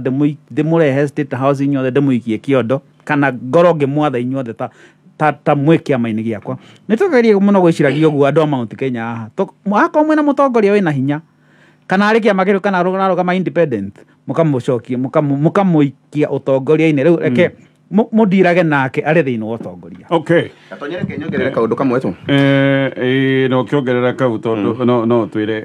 ndĩmũrehe State House inyuothe ndĩmũikie kĩondo kana ngorwo ngĩmwatha inyuothe ta mwĩ kĩama-inĩ gĩakwa. Nĩ tũgerie mũno gwĩciragia ũguo andũ a Mount Kenya haha. Akorwo mwĩna mũtongoria wĩna hinya kana arĩ kĩama kĩrĩkũ kana arũgama independent, mũkamũcokia mũkamũikia ũtongoria-inĩ rĩu reke mũndirage nake arĩ thĩinĩ wa ũtongoria. Okay. Gatonya, reke nyongerere kaũndũ kamwe tu. No kĩongerera kau tondũ no twĩre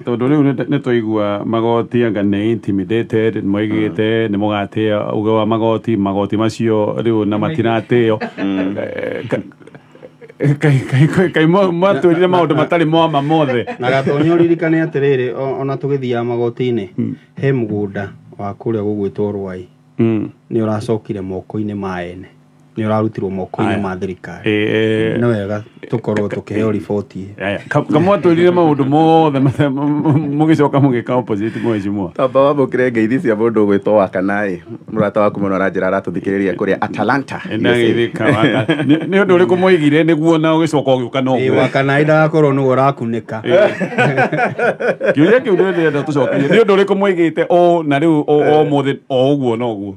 tondũ rĩu nĩ twaigua magoti anga nĩ intimidated, nĩ moigĩte nĩ mũgatĩa uge wa magoti, magoti macio rĩu na matiratĩo. Kai matwĩrire maũndũ matarĩ mama mothe. Na Gatonya, ũririkane atĩrĩrĩ, ona tũgĩthiaga magoti-inĩ he mũgũnda wa kũrĩa gũgwĩtwo Rwai nĩ ũracokire moko-inĩ ma ene, nĩ ũrarutirwo moko-inĩ ma thirikari. Nĩ wega tũkorwo tũkĩheo riboti. Aya, kamwatwĩrire maũndũ mothe mũgĩcoka mũgĩka opposite, mheshimiwa. Tamba wamũkĩre ngeithi cia mũndũ ũgwĩtwo wa Kanaĩ, mũrata waku mũno, aranjĩra aratũthikĩrĩria kũrĩa Atalanta. Ndageithĩka nĩ ũndũ ũrĩkũ mwoigire nĩguo na ũgĩcoka ũgĩũka Ĩ noguo? Wa Kanaĩ ndagakorwo nĩwe ũrakunĩka. Kĩũria kĩu ndĩrenda tũcokerie, nĩ ũndũ ũrĩkũ mwoigĩte o na rĩu o mũthĩ o ũguo noguo?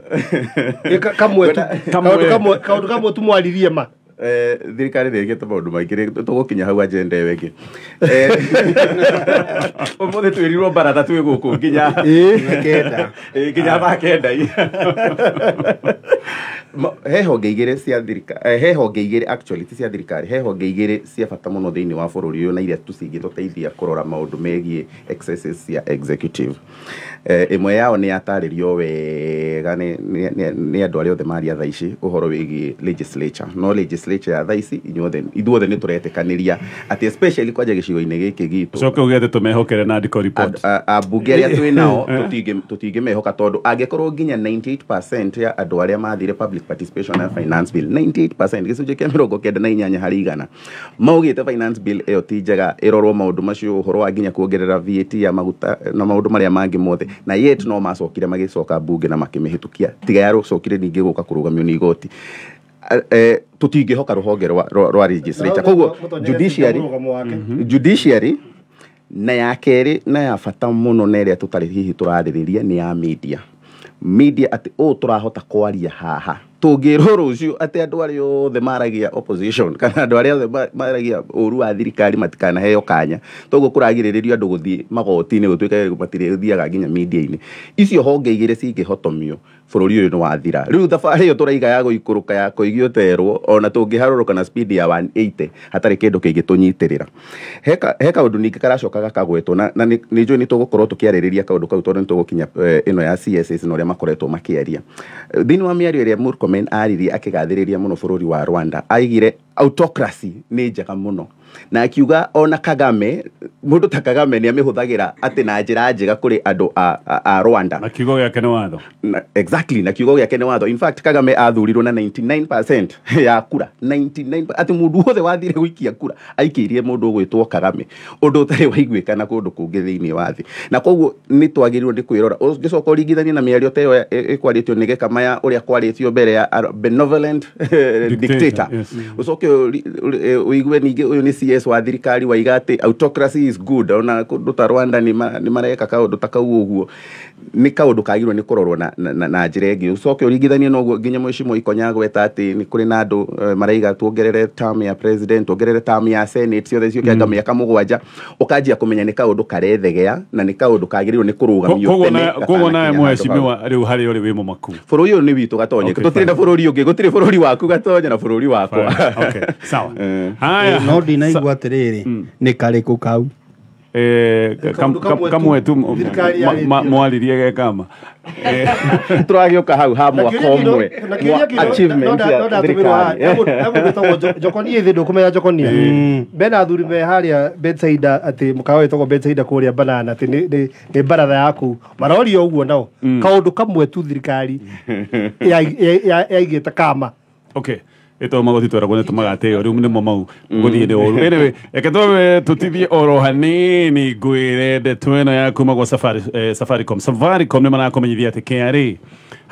Kamwe tu. Kamwe. Kaũndũ kamwe tu mwaririe ma. Thirikari nĩ ĩkĩte maũndũ maingĩ tũgũkinya hau agenda ĩyo ĩngĩ. Ũmũthĩ twĩrirwo baratha twĩ gũkũ nginya 9. Nginya thaa 9. He honge igĩrĩ cia thirikari, he honge igĩrĩ actually ti cia thirikari, he honge igĩrĩ cia bata mũno thĩinĩ wa bũrũri ũyũ na iria tu cingĩtũteithia kũrora maũndũ megiĩ excesses cia executive. Ĩmwe yao nĩ yatarĩrio wega nĩ andũ arĩa othe maria thaa ici ũhoro wĩgiĩ legislature, no legislature ya thaa ici inyuothe ithuothe nĩ tũretĩkanĩria atĩ especially kwanja gĩcigo-inĩ gĩkĩ gitũ Ũcoke ũge atĩ tũmehokere na ndiko report. Ambunge arĩa twĩ nao tũtingĩmehoka tondũ angĩkorwo nginya 98% ya andũ arĩa mathire public participation ya finance bill, 98%, gĩcunjĩ kĩa 98 harĩ igana, maugĩte finance bill ĩyo ti njega, ĩrorwo maũndũ macio, ũhoro wa nginya kuongerera VAT ya maguta na maũndũ marĩa mangĩ mothe, na yet no macokire magĩcoka mbunge na makĩmĩhĩtũkia, tiga yarũcokire ningĩ gũka kũrũgamio nĩ igoti. Tũtingĩhoka rũhonge rwa legislature, koguo judiciary na ya kerĩ na ya bata mũno na ĩrĩa tũtarĩ hihi tũrarĩrĩria nĩ ya media. Media, atĩ ũũ tũrahota kwaria haha, tũngĩrwo rũciũ atĩ andũ arĩa othe maragia opposition kana andũ arĩa othe maragia ũru wa thirikari matikanaheo kanya, toguo kũragirĩrĩrio andũ gũthiĩ magoti-inĩ, gũtuĩke matirĩthiaga nginya media-inĩ. Icio honge igĩrĩ cingĩhotomio, bũrũri ũyũ nĩ wathira. Rĩu thabarĩ ĩyo tũraiga ya gũikũrũka ya kũigio terwo, ona tũngĩharũrũka na speed ya 180 hatarĩ kĩndũ kĩngĩtũnyitĩrĩra. He kaũndũ ningĩ karacoka gakagwetwo na nĩ njũĩ nĩ tũgũkorwo tũkĩarĩrĩria kaũndũ kau tondũ nĩ tũgũkinya ĩno ya CSS na ũrĩa makoretwo makĩaria. Thĩinĩ wa mĩario ĩrĩa Murkomen aririe akĩgathĩrĩria mũno bũrũri wa Rwanda, aigire autocracy nĩ njega mũno na akiuga ona Kagame, mũndũ ta Kagame nĩ amĩhũthagĩra atĩ na njĩra njega kũrĩ andũ a Rwanda. Na kiugo gĩake nĩ watho. Na, exactly, na kiugo gĩake nĩ watho. In fact, Kagame athurirwo na 99% ya kura, 99, atĩ mũndũ wothe wathire gũikia kura aikĩirie mũndũ ũgwĩtwo Kagame, ũndũ ũtarĩ waiguĩkana kũndũ kũngĩ thĩinĩ wa thĩ. Na koguo nĩ twagĩrĩirwo nĩ kwĩrora, ũngĩcoka ũringithanie na mĩario ta ĩyo ĩkwarĩtio nĩ Gĩkamaya, ũrĩa kwarĩtio mbere ya benevolent dictator, yes. Ũcoke ũigue ningĩ ũyũ nĩ CS wa thirikari waiga atĩ autocracy is good, ona kũndũ ta Rwanda nĩ mareka kaũndũ ta kau ũguo, nĩ kaũndũ kagĩrĩirwo nĩ kũrorwo na njĩra ĩngĩ. Ũcoke ũringithanie na ũguo nginya Mheshimiwa Ikonya agweta atĩ nĩ kũrĩ na andũ maraiga tuongerere term ya president, tuongerere term ya senate, ciothe ciũke anga mĩaka 7, ũkanjia kũmenya nĩ kaũndũ karethegea na nĩ kaũndũ kagĩrĩirwo nĩ kũrũgamio Koguo tene koguo nawe gatanakinya handũ hau. mheshimiwa rĩu harĩa ũrĩ wĩ mũmaku. Bũrũri ũyũ nĩ witũ, Gatonye. Okay, Tũtirĩ na fine. bũrũri ũngĩ, gũtirĩ bũrũri waku, Gatonye, na bũrũri wakwa. Fine. Okay, sawa. Haya. No ndinaigua atĩrĩrĩ, nĩ karĩkũ kau? Kamwe tu mwaririe gekama turagioka hau ha mwaka ũmwe achievement ya thirikari. Jokonia ithe ndũkũmenya Jokonia bena athuri me haria Betsaida atĩ mũkawa wĩtagwo Betsaida kũrĩa Banana atĩ nĩ baratha yaku marorio ũguo nao kaũndũ kamwe tu thirikari yaigĩte kama. Okay, ito magoti tweragwo nĩ tũmagatĩo rĩu nĩmo mau gũthiĩ nĩ ũru. Anyway, reke twambe tũtithie oro hanini ngwĩre ndeto ĩno ya kuma gwa Safaricom. Safaricom nĩ marakũmenyithia atĩ KRA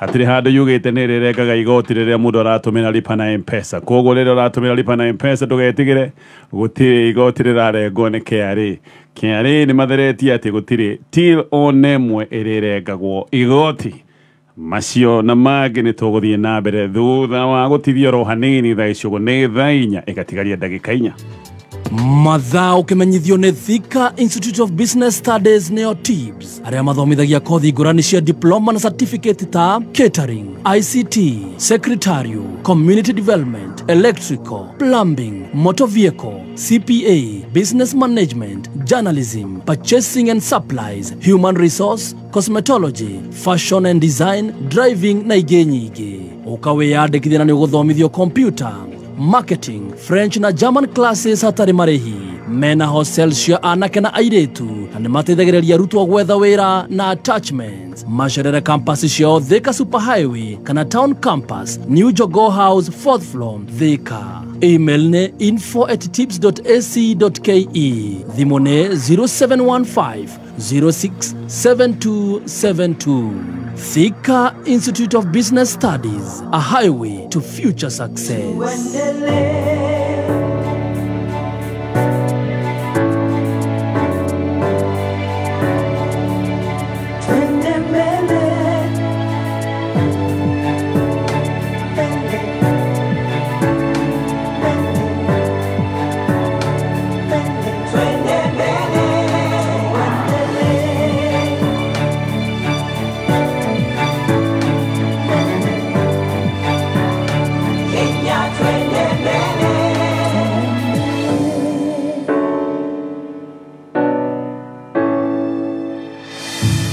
hatirĩ handũ yugĩte nĩ ĩrĩrengaga igoti rĩrĩa mũndũ aratũmĩra lipa na M-Pesa. Koguo rĩrĩa ũratũmĩra lipa na M-Pesa ndũgetigĩre, gũtirĩ igoti rĩrarengwo nĩ KRA. KRA nĩ matheretie atĩ gũtirĩ till ona ĩmwe ĩrĩrengagwo igoti. Macio na mangĩ nĩ tũgũthiĩ na mbere thutha wa gũtithia oro hanini thaa icio nĩ thaa 4 ĩgatigaria ndagĩka 4. Mathaa ũkĩmenyithio nĩ Thika Institute of Business Studies nĩo TIBS arĩa mathomithagia kothi ngũrani cia diploma na certificate ta catering, ICT, secretarial, community development, electrical, plumbing, motor vehicle, CPA, business management, journalism, purchasing and supplies, human resource, cosmetology, fashion and design, driving na ingĩ nyingĩ. Ũka wĩyandĩkithie na nĩ ũgũthomithio computer, marketing, French na German classes hatarĩ marĩhi. Mena hostel cia anake na airĩtu na nĩ mateithagĩrĩria arutwo gwetha wĩra na attachments. Macerere campus ciao Thika Super Highway kana Town Campus, New Jogoo House, 4th floor, Thika. Email nĩ info@tips.ac.ke. Thimũ nĩ 0715 067272. Thika Institute of Business Studies, a highway to future success.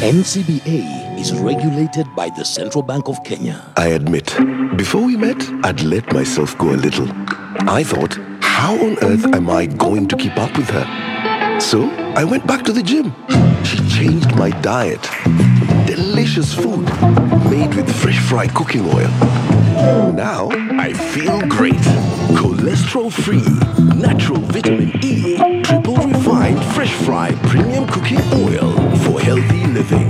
NCBA is regulated by the Central Bank of Kenya. I admit, before we met, I'd let myself go a little. I thought, how on earth am I going to keep up with her? So I went back to the gym. She changed my diet. Delicious food made with fresh fried cooking oil. Now I feel great. Cholesterol-free, natural vitamin E, triple refined fresh fry premium cooking oil for healthy living.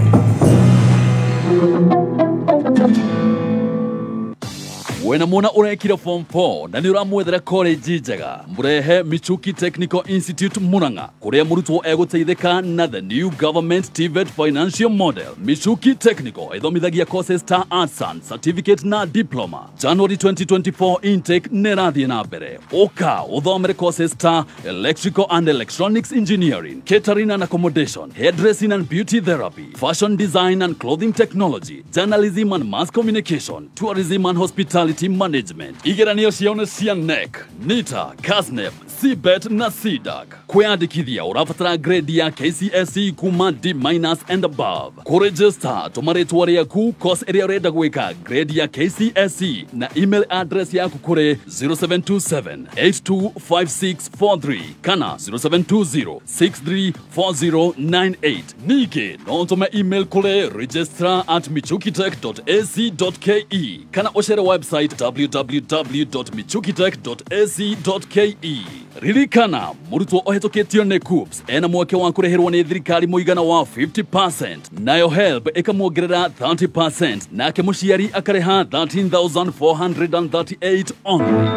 Wena mwana urekire form 4 na nĩ ũramwethera college njega, mũrehe Michuki Technical Institute Murang'a kũrĩa mũrutwo egũteithĩka na the new government TVET financial model. Michuki Technical ĩthomithagia courses ta arts and certificate na diploma. January 2024 intake nĩ ĩrathiĩ na mbere. Ũka ũthomere courses ta electrical and electronics engineering, catering and accommodation, hairdressing and beauty therapy, fashion design and clothing technology, journalism and mass communication, tourism and hospitality management. Igeranio ciao nĩ cia NEC, NITA, KASNEB, CBET na CDAC. Kwĩyandĩkithia ũrabatara grade ya KCSE kuma D- and above. Kũregister tũma rĩtwa rĩaku, course ĩrĩa ũrenda gwĩka, grade ya KCSE na email address yaku kũrĩ 0727 825643 kana 0720 634098. Ningĩ no ũtũme email kũrĩ registrar@michukitech.ac.ke kana ũcere website www.michukitech.ac.ke. Ririkana mũrutwo ũhetũkĩtio nĩ KUCCPS ena mweke wa kũrĩhĩrwo nĩ thirikari mũigana wa 50%, nayo HELB ĩkamuongerera 30%, nake mũciari akarĩha 13,438 only.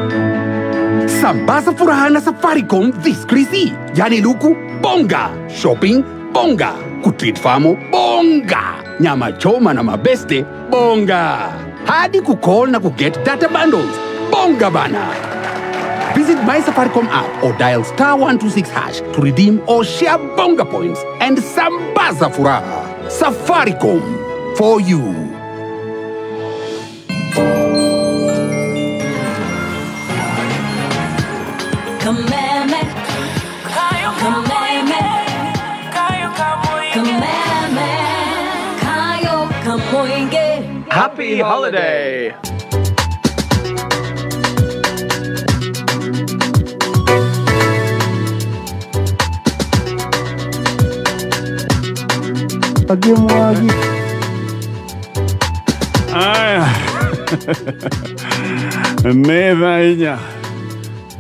Sambaza furaha na Safaricom this Krisi. Yani luku bonga, shopping bonga, kutreat famo bonga, nyama choma na mabeste bonga, hadi kucall na kuget data bundles bonga bana. Visit My Safaricom app or dial *126# to redeem or share bonga points and sambaza furaha. Safaricom for you. Kameme, kameme, Happy holiday! Aya. Nĩ thaa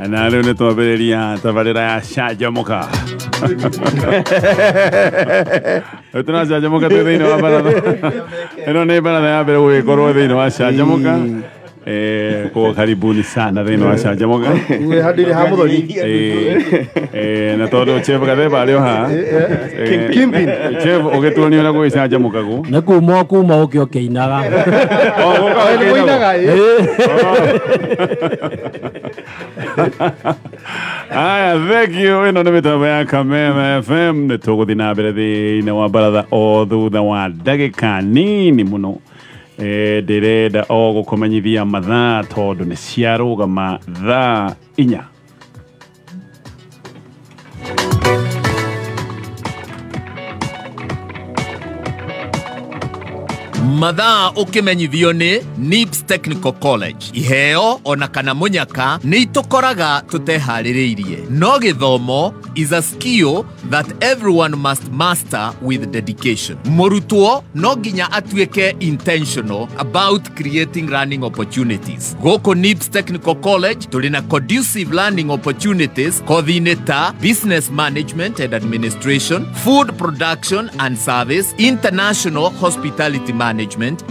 4 na rĩu nĩ twambĩrĩria tabarĩra ya canjamũka. Rĩu tũracanjamũka twĩ thĩinĩ wa baratha. Ĩno nĩ baratha ya mbere gũgĩkorwo thĩinĩ wa canjamũka. Kwa karibuni sana thĩinĩ wa canjamũka. Wĩ handũ-inĩ ha Mũthoni. Na tondũ Chief Gathemba arĩ o haha. Kingpin. Chief ũgĩtuonia ũrĩa gũgĩcanjamũkagwo. Nĩ kuma kuma ũke ũkĩinaga. O gũka ũkĩinaga. Aya, thank you. Ĩno nĩ mĩtambo ya Kameme FM. Nĩ tũgũthiĩ na mbere thĩinĩ wa baratha o thutha wa ndagĩka nini mũno. Ndĩrenda o gũkũmenyithia mathaa tondũ nĩ ciarũgama thaa 4. Mathaa ũkĩmenyithio nĩ NIBS Technical College. Iheo ona kana mũnyaka nĩ itũkoraga tũteharĩrĩirie. No gĩthomo is a skill that everyone must master with dedication. Mũrutwo no nginya atuĩke intentional about creating learning opportunities. Gũkũ NIBS Technical College tũrĩ na conducive learning opportunities kothi-inĩ ta business management and administration, food production and service, international hospitality management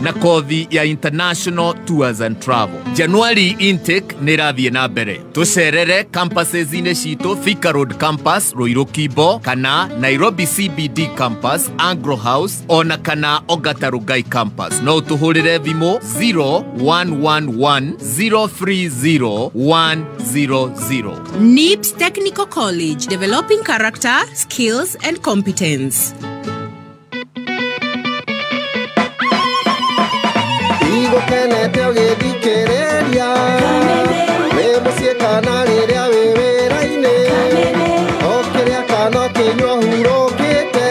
na kothi ya international tours and travel. January intake nĩ ĩrathiĩ na mbere. Tũcerere campuses-inĩ citũ Thika Road Campus, Ruiru Kibo, kana Nairobi CBD Campus, Anglo House, ona kana Ongata Rongai Campus. No ũtũhũrĩre thimũ 0111 030 100. NIBS Technical College, developing character, skills and competence. Igũkenete ũgĩthikĩrĩria wĩ mũciĩ kana rĩrĩa wĩ wĩra-inĩ ũkĩrĩa kana ũkĩnyua hurũkĩte.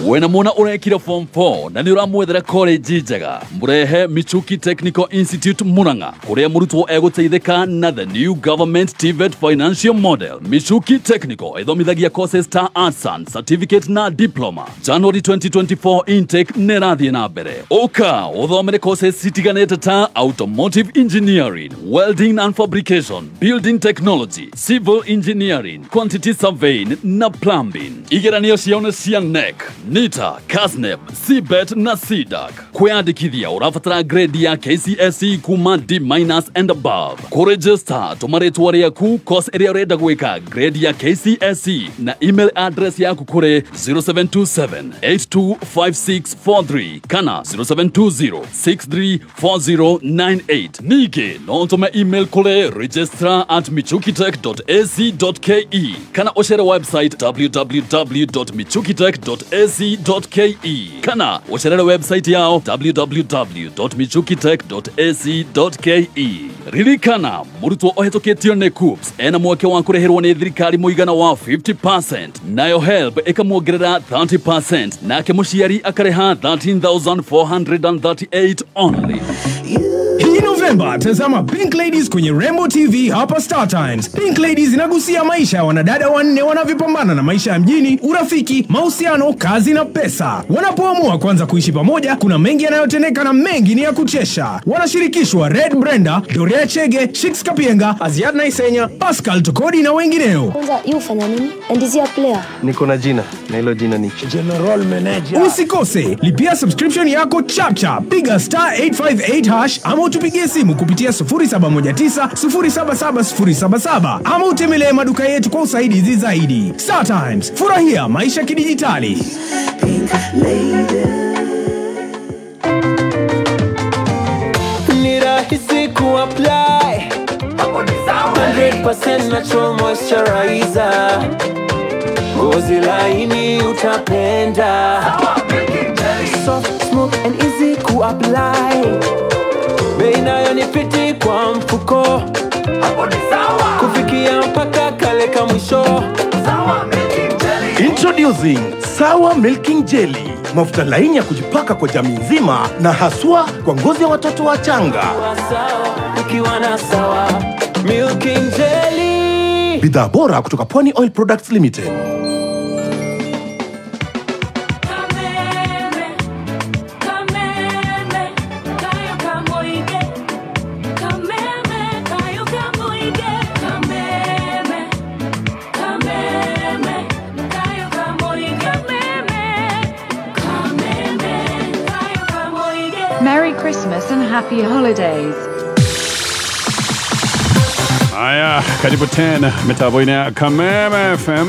Wena mwana ũrekire form 4 na nĩ ũramwethera college njega, mũrehe Michuki Technical Institute Murang'a kũrĩa mũrutwo egũteithĩka na the new government TVET financial model. Michuki Technical ĩthomithagia courses ta arts and certificate na diploma. January 2024 intake nĩ ĩrathiĩ na mbere. Ũka ũthomere courses citiganĩte ta automotive engineering, welding and fabrication, building technology, civil engineering, quantity surveying na plumbing. Igeranio ciao nĩ cia NEC, NITA, KASNEB, CBET na CDAC. Kwĩyandĩkithia ũrabatara grade ya KCSE kuma D- and above. Kũregister tũma rĩtwa rĩaku, course ĩrĩa ũrenda gwĩka, grade ya KCSE na email address yaku kũrĩ 0727 825643 kana 0720 634098. Ningĩ no ũtũme email kũrĩ registrar@michukitech.ac.ke kana ũcere website www.michukitech.ac.ke kana ũcerere website yao www.michukitech.ac.ke. Ririkana mũrutwo ũhetũkĩtio nĩ KUCCPS ena mweke wa kũrĩhĩrwo nĩ thirikari mũigana wa 50%, nayo HELB ĩkamuongerera 30%, nake mũciari akarĩha 13,438 only. Hii Novemba tazama Pink Ladies kwenye Rainbow TV hapa Star Times. Pink Ladies inagusia maisha ya wanadada wanne wanavyopambana na maisha ya mjini, urafiki, mahusiano, kazi na pesa. Wanapoamua kuanza kuishi pamoja, kuna mengi yanayotendeka na mengi ni ya kuchesha. Wanashirikishwa Red Brenda, Doria Chege, Shix Kapienga, Aziadna Isenya, Pascal Tokodi na wengineo. Kwanza yeye ufanya nini? And is he a player? Niko na jina, na hilo jina ni General Manager. Usikose, lipia subscription yako chap chap. Piga star 858 hash ama utupigie simu kupitia 0719 077 077 ama utembelee maduka yetu kwa usaidizi zaidi. Star Times, furahia maisha kidijitali. Ni rahisi kuapply 100% natural moisturizer, ngozi laini utapenda, soft, smooth and easy kuapply. Bei nayo ni fiti kwa mfuko, hapo ni sawa, kufikia mpaka kale ka mwisho. Sawa, Milking Jelly. Introduce Introducing Sawa Milking Jelly, mafuta laini ya kujipaka kwa jamii nzima na haswa kwa ngozi ya watoto wachanga. Ukiwa na Sawa Milking Jelly. Bidhaa bora kutoka Pwani Oil Products Limited. Merry Christmas and happy holidays. Haya, karibu tena mitambo-inĩ ya Kameme FM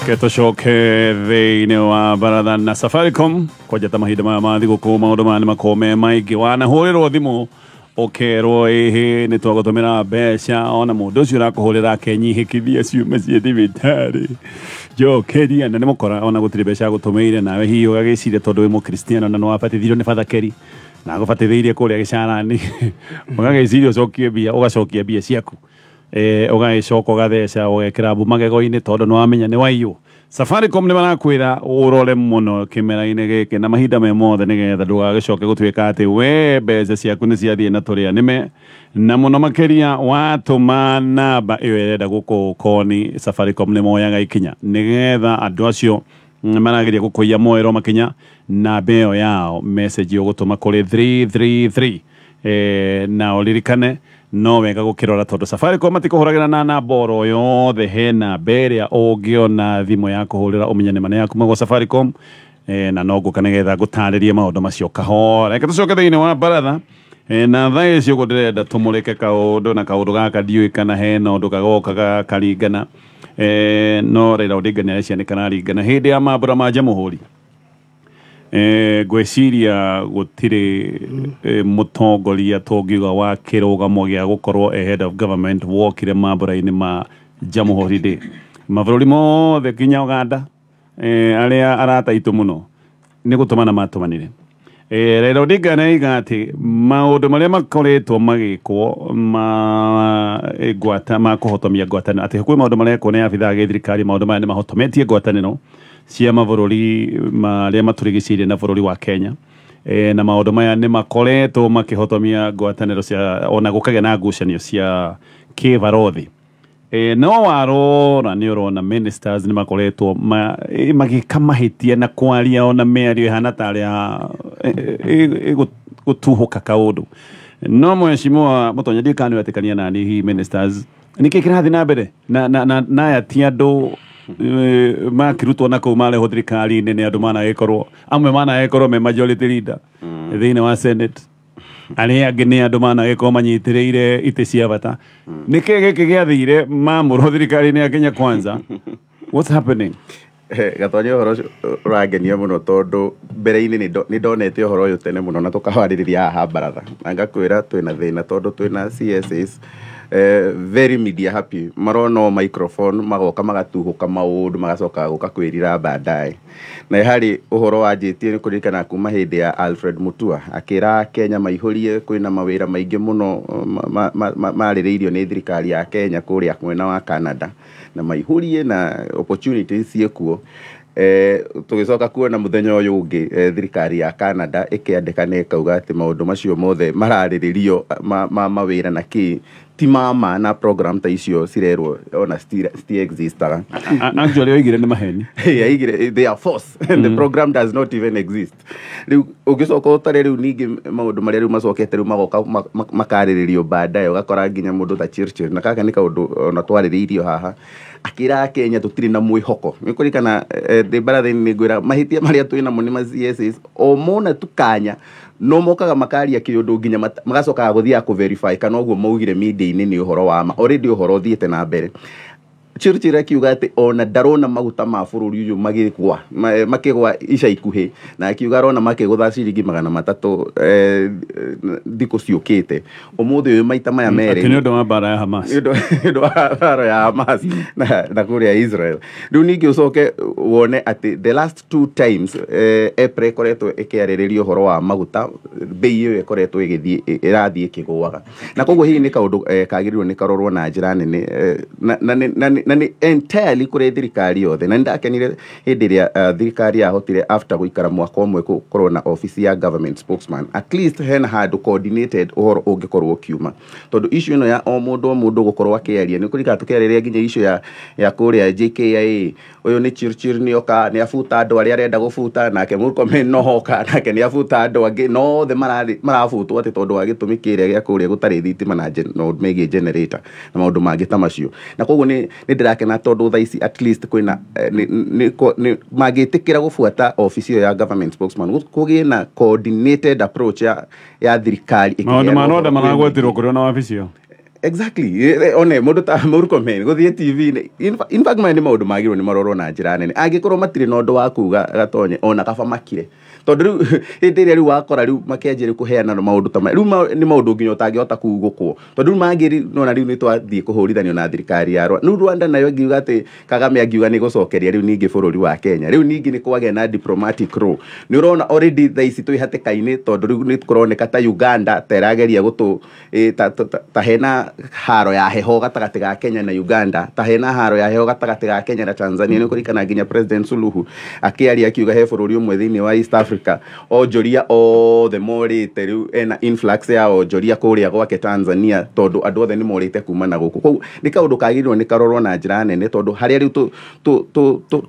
ketũcoke thĩinĩ wa baratha na Safaricom kwanja ta mahinda maya ma thigũkũ maũndũ maya nĩ makoragwo me maingĩ. Wanahũrĩrwo thimũ ũkerwo ĩhĩ nĩ twagũtũmĩra mbeca, ona mũndũ ũcio ũrakũhũrĩra akenyihĩkithia ciume ciĩ thibitarĩ njokeria, na nĩ mũkora ona gũtirĩ mbeca agũtũmĩire, nawe hihi ũgagĩciria tondũ wĩ mũkristiano na nĩ wabatithirio nĩ Father Kerry na agũbatithĩirie kũrĩa gĩcarani ũgagĩciria ũcokie mbia, ũgacokia mbia ciaku, ũgagĩcoka ũgatheca ũgekĩra mbu magego-inĩ tondũ nĩ wamenya nĩ waiywo. Safaricom nĩ marakwĩra ũrore mũno kĩmera-inĩ gĩkĩ na mahinda me mothe nĩgetha ndũgagĩcoke gũtuĩka atĩ we mbeca ciaku nĩ ciathiĩ na tũrĩa nĩme, na mũno makĩria watũma namba ĩyo ĩrenda gũkũkoni Safaricom nĩ moyaga ikinya nĩgetha andũ acio marageria gũkũiya moerwo makinya namba ĩyo yao message ũgũtũma kũrĩ 333 na ũririkane no wega gũkĩrora tondũ Safaricom matikũhũragĩra na namba oro yothe, he namba ĩrĩa ũngĩona thimũ ya kũhũrĩra ũmenye nĩ ma nĩ ya kuma gwa Safaricom, na no ngũka nĩgetha ngũtarĩrie maũndũ macio kahora. Reke tũcoke thĩinĩ wa baratha na thaa ici ũguo ndĩrenda tũmũrĩke kaũndũ, na kaũndũ gaka ndiũĩ kana hena ũndũ kagoka gakaringana, no Raila Odinga nĩ arecia nĩ kararingana hĩndĩ ya mambũra ma Jamhuri. Ngwĩciria gũtirĩ mũtongoria tũngiuga wa kĩrũgamo gĩa gũkorwo a head of government wokire mambũra-inĩ ma Jamhuri Day. Mabũrũri mothe nginya Uganda arĩa arata aitũ mũno nĩ gũtũmana matũmanire. Raila Odinga nĩ aiga atĩ maũndũ marĩa makoretwo magĩkwo ma ngwata ma kũhotomia ngwatanĩro, atĩ kwĩ maũndũ marekwo nĩ abithaa a gĩthirikari, maũndũ maya nĩ mahotometie ngwatanĩro cia mabũrũri marĩa matũrigicĩirie na bũrũri wa Kenya, na maũndũ maya nĩ makoretwo makĩhotomia ngwatanĩro cia ona gũkagĩa na ngucanio cia kĩbarothi. No warora nĩ ũrona ministers nĩ makoretwo magĩka mahĩtia na kwaria ona mĩario ĩhana ta arĩa gũtuhũka kaũndũ. No mheshimiwa Mũtonya, ndiũĩ kana nĩwetĩkania nani hihi ministers nĩkĩ kĩrathiĩ na mbere na aya ti andũ makĩrutwo na kũu marehwo thirikari-inĩ nĩ andũ managĩkorwo amwe managĩkorwo me majority leader thĩinĩ wa Senate, arĩa angĩ nĩ andũ managĩkorwo manyitĩrĩire itĩ cia bata. Nĩkĩ gĩkĩ gĩathire mamũrwo thirikari-inĩ ya Kenya Kwanza? What's happening? Gatonya ũhoro ũcio ũrangenia mũno tondũ mbere-inĩ nĩ ndonete ũhoro ũyũ tene mũno na tũkawarĩrĩria haha baratha, na ngakwĩra twĩna thĩna tondũ twĩna CSs very media happy, marona o microphone magoka magatuhũka maũndũ magacoka gũka kwĩrira baadaye. Na harĩ ũhoro wanjĩtie nĩ kũririkana kuma hĩndĩ ya Alfred Mutua akĩra Kenya maihũrie kwĩna mawĩra maingĩ mũno marĩrĩirio nĩ thirikari ya Kenya kũrĩa mwena wa Canada, na maihũrie na opportunities ciĩkuo. Tũgĩcoka kuona mũthenya ũyũ ũngĩ thirikari ya Canada ĩkĩandĩka na ĩkauga atĩ maũndũ macio mothe mararĩrĩrio ma mawĩra na kĩ ti mama na program ta icio cirerwo ona sti existaga. Actually oigire nĩ maheni. Aigire they are false and the program does not even exist. Rĩu ũngĩcoka ũtare rĩu ningĩ maũndũ marĩa rĩu macokete rĩu magoka makarĩrĩrio baadaye, ũgakora nginya mũndũ ta Churchill, na gaka nĩ kaũndũ ona twarĩrĩirio haha, akĩra Kenya tũtirĩ na mwĩhoko. Nĩ kũririkana ndĩ baratha-inĩ nĩ ngwĩra mahĩtia marĩa twĩ namo nĩ ma CSs o mona tu kanya no mokaga makaria kĩũndũ nginya magacokaga gũthiaga kũ-verify kana ũguo maugire media-inĩ nĩ ũhoro wa ma, already ũhoro ũthiĩte na mbere. Churchill akiuga atĩ ona ndarona maguta ma bũrũri ũyũ magĩgwa makĩgwa ica ikuhĩ, na akiuga arona makĩgũtha ciringi 300 thikũ ciũkĩte. Ũmũthĩ ũyũ maita maya merĩ Atĩ nĩ ũndũ wa mbara ya Hamas, nĩ ũndũ wa mbara ya Hamas na kũrĩa Israel. Rĩu ningĩ ũcoke wone atĩ the last two times EPRA ĩkoretwo ĩkĩarĩrĩria ũhoro wa maguta, bei ĩyo ĩkoretwo ĩgĩthiĩ ĩrathiĩ ĩkĩgũaga, na koguo hihi nĩ kaũndũ kagĩrĩirwo nĩ karorwo na njĩra nene, Na nĩ entirely kũrĩ thirikari yothe. Na nĩndakenire hĩndĩ ĩrĩa thirikari yahotire after gũikara mwaka ũmwe gũkorwo na office ya government spokesman, at least hena handũ coordinated ũhoro ũngĩkorwo ũkiuma, tondũ issue ĩno ya o mũndũ gũkorwo akĩaria nĩ kũrika tũkĩarĩria nginya issue ya kũrĩa JKIA. Ũyũ nĩ Chirchir nĩoka nĩ abuta andũ arĩa arenda gũbuta, nake Murkomen nohoka nake nĩ abuta andũ angĩ, no othe marabutwo atĩ tondũ wa gĩtũmi kĩrĩa gĩa kũrĩa gũtarĩ thitima na maũndũ megiĩ generator na maũndũ mangĩ ta macio. Na koguo nĩ ndĩrakena tondũ thaa ici at least kwĩna mangĩtĩkĩra gũbuata office ĩyo ya government spokesman, kũgĩe na coordinated approach ya thirikari. Maũndũ ma Rwanda maragwetirwo kũrĩ ona wabici ĩyo. Exactly. One mũndũ ta Murkomen gũthiĩ TV-inĩ, in fact maya nĩ maũndũ magĩrĩirwo nĩ marorwo na njĩra nene. Angĩkorwo matirĩ na ũndũ wa kuga gatonye, ona kaba makire, tondũ rĩu hĩndĩ ĩrĩa rĩu wakora rĩu makĩanjĩrĩria kũheana maũndũ ta maya, rĩu nĩ maũndũ nginya ũtangĩhota kugũkwo, tondũ rĩu mangĩ nona rĩu nĩ twathiĩ kũhũrithanio na thirikari ya Rwanda. Rĩu Rwanda nayo ĩngiuga atĩ Kagame angiuga nĩ gũcokeria rĩu ningĩ bũrũri wa Kenya, rĩu ningĩ nĩ kwagĩa na diplomatic row. Nĩ ũrona already thaa ici twĩ hatĩka-inĩ, tondũ rĩu nĩ kũroneka ta Uganda ta ĩrageria gũtũ ta hena haro ya heho gatagatĩ ga Kenya na Uganda, ta hena haro ya heho gatagatĩ ga Kenya na Tanzania. Nĩ kũririkana nginya President Suluhu akĩaria akiuga he bũrũri ũmwe thĩinĩ wa East Africa onjoria othe morĩte, rĩu ena influx ya onjoria kũrĩa gwake Tanzania, tondũ andũ othe nĩ morĩte kuma na gũkũ. Koguo nĩ kaũndũ kagĩrĩirwo nĩ karorwo na njĩra nene, tondũ harĩa rĩu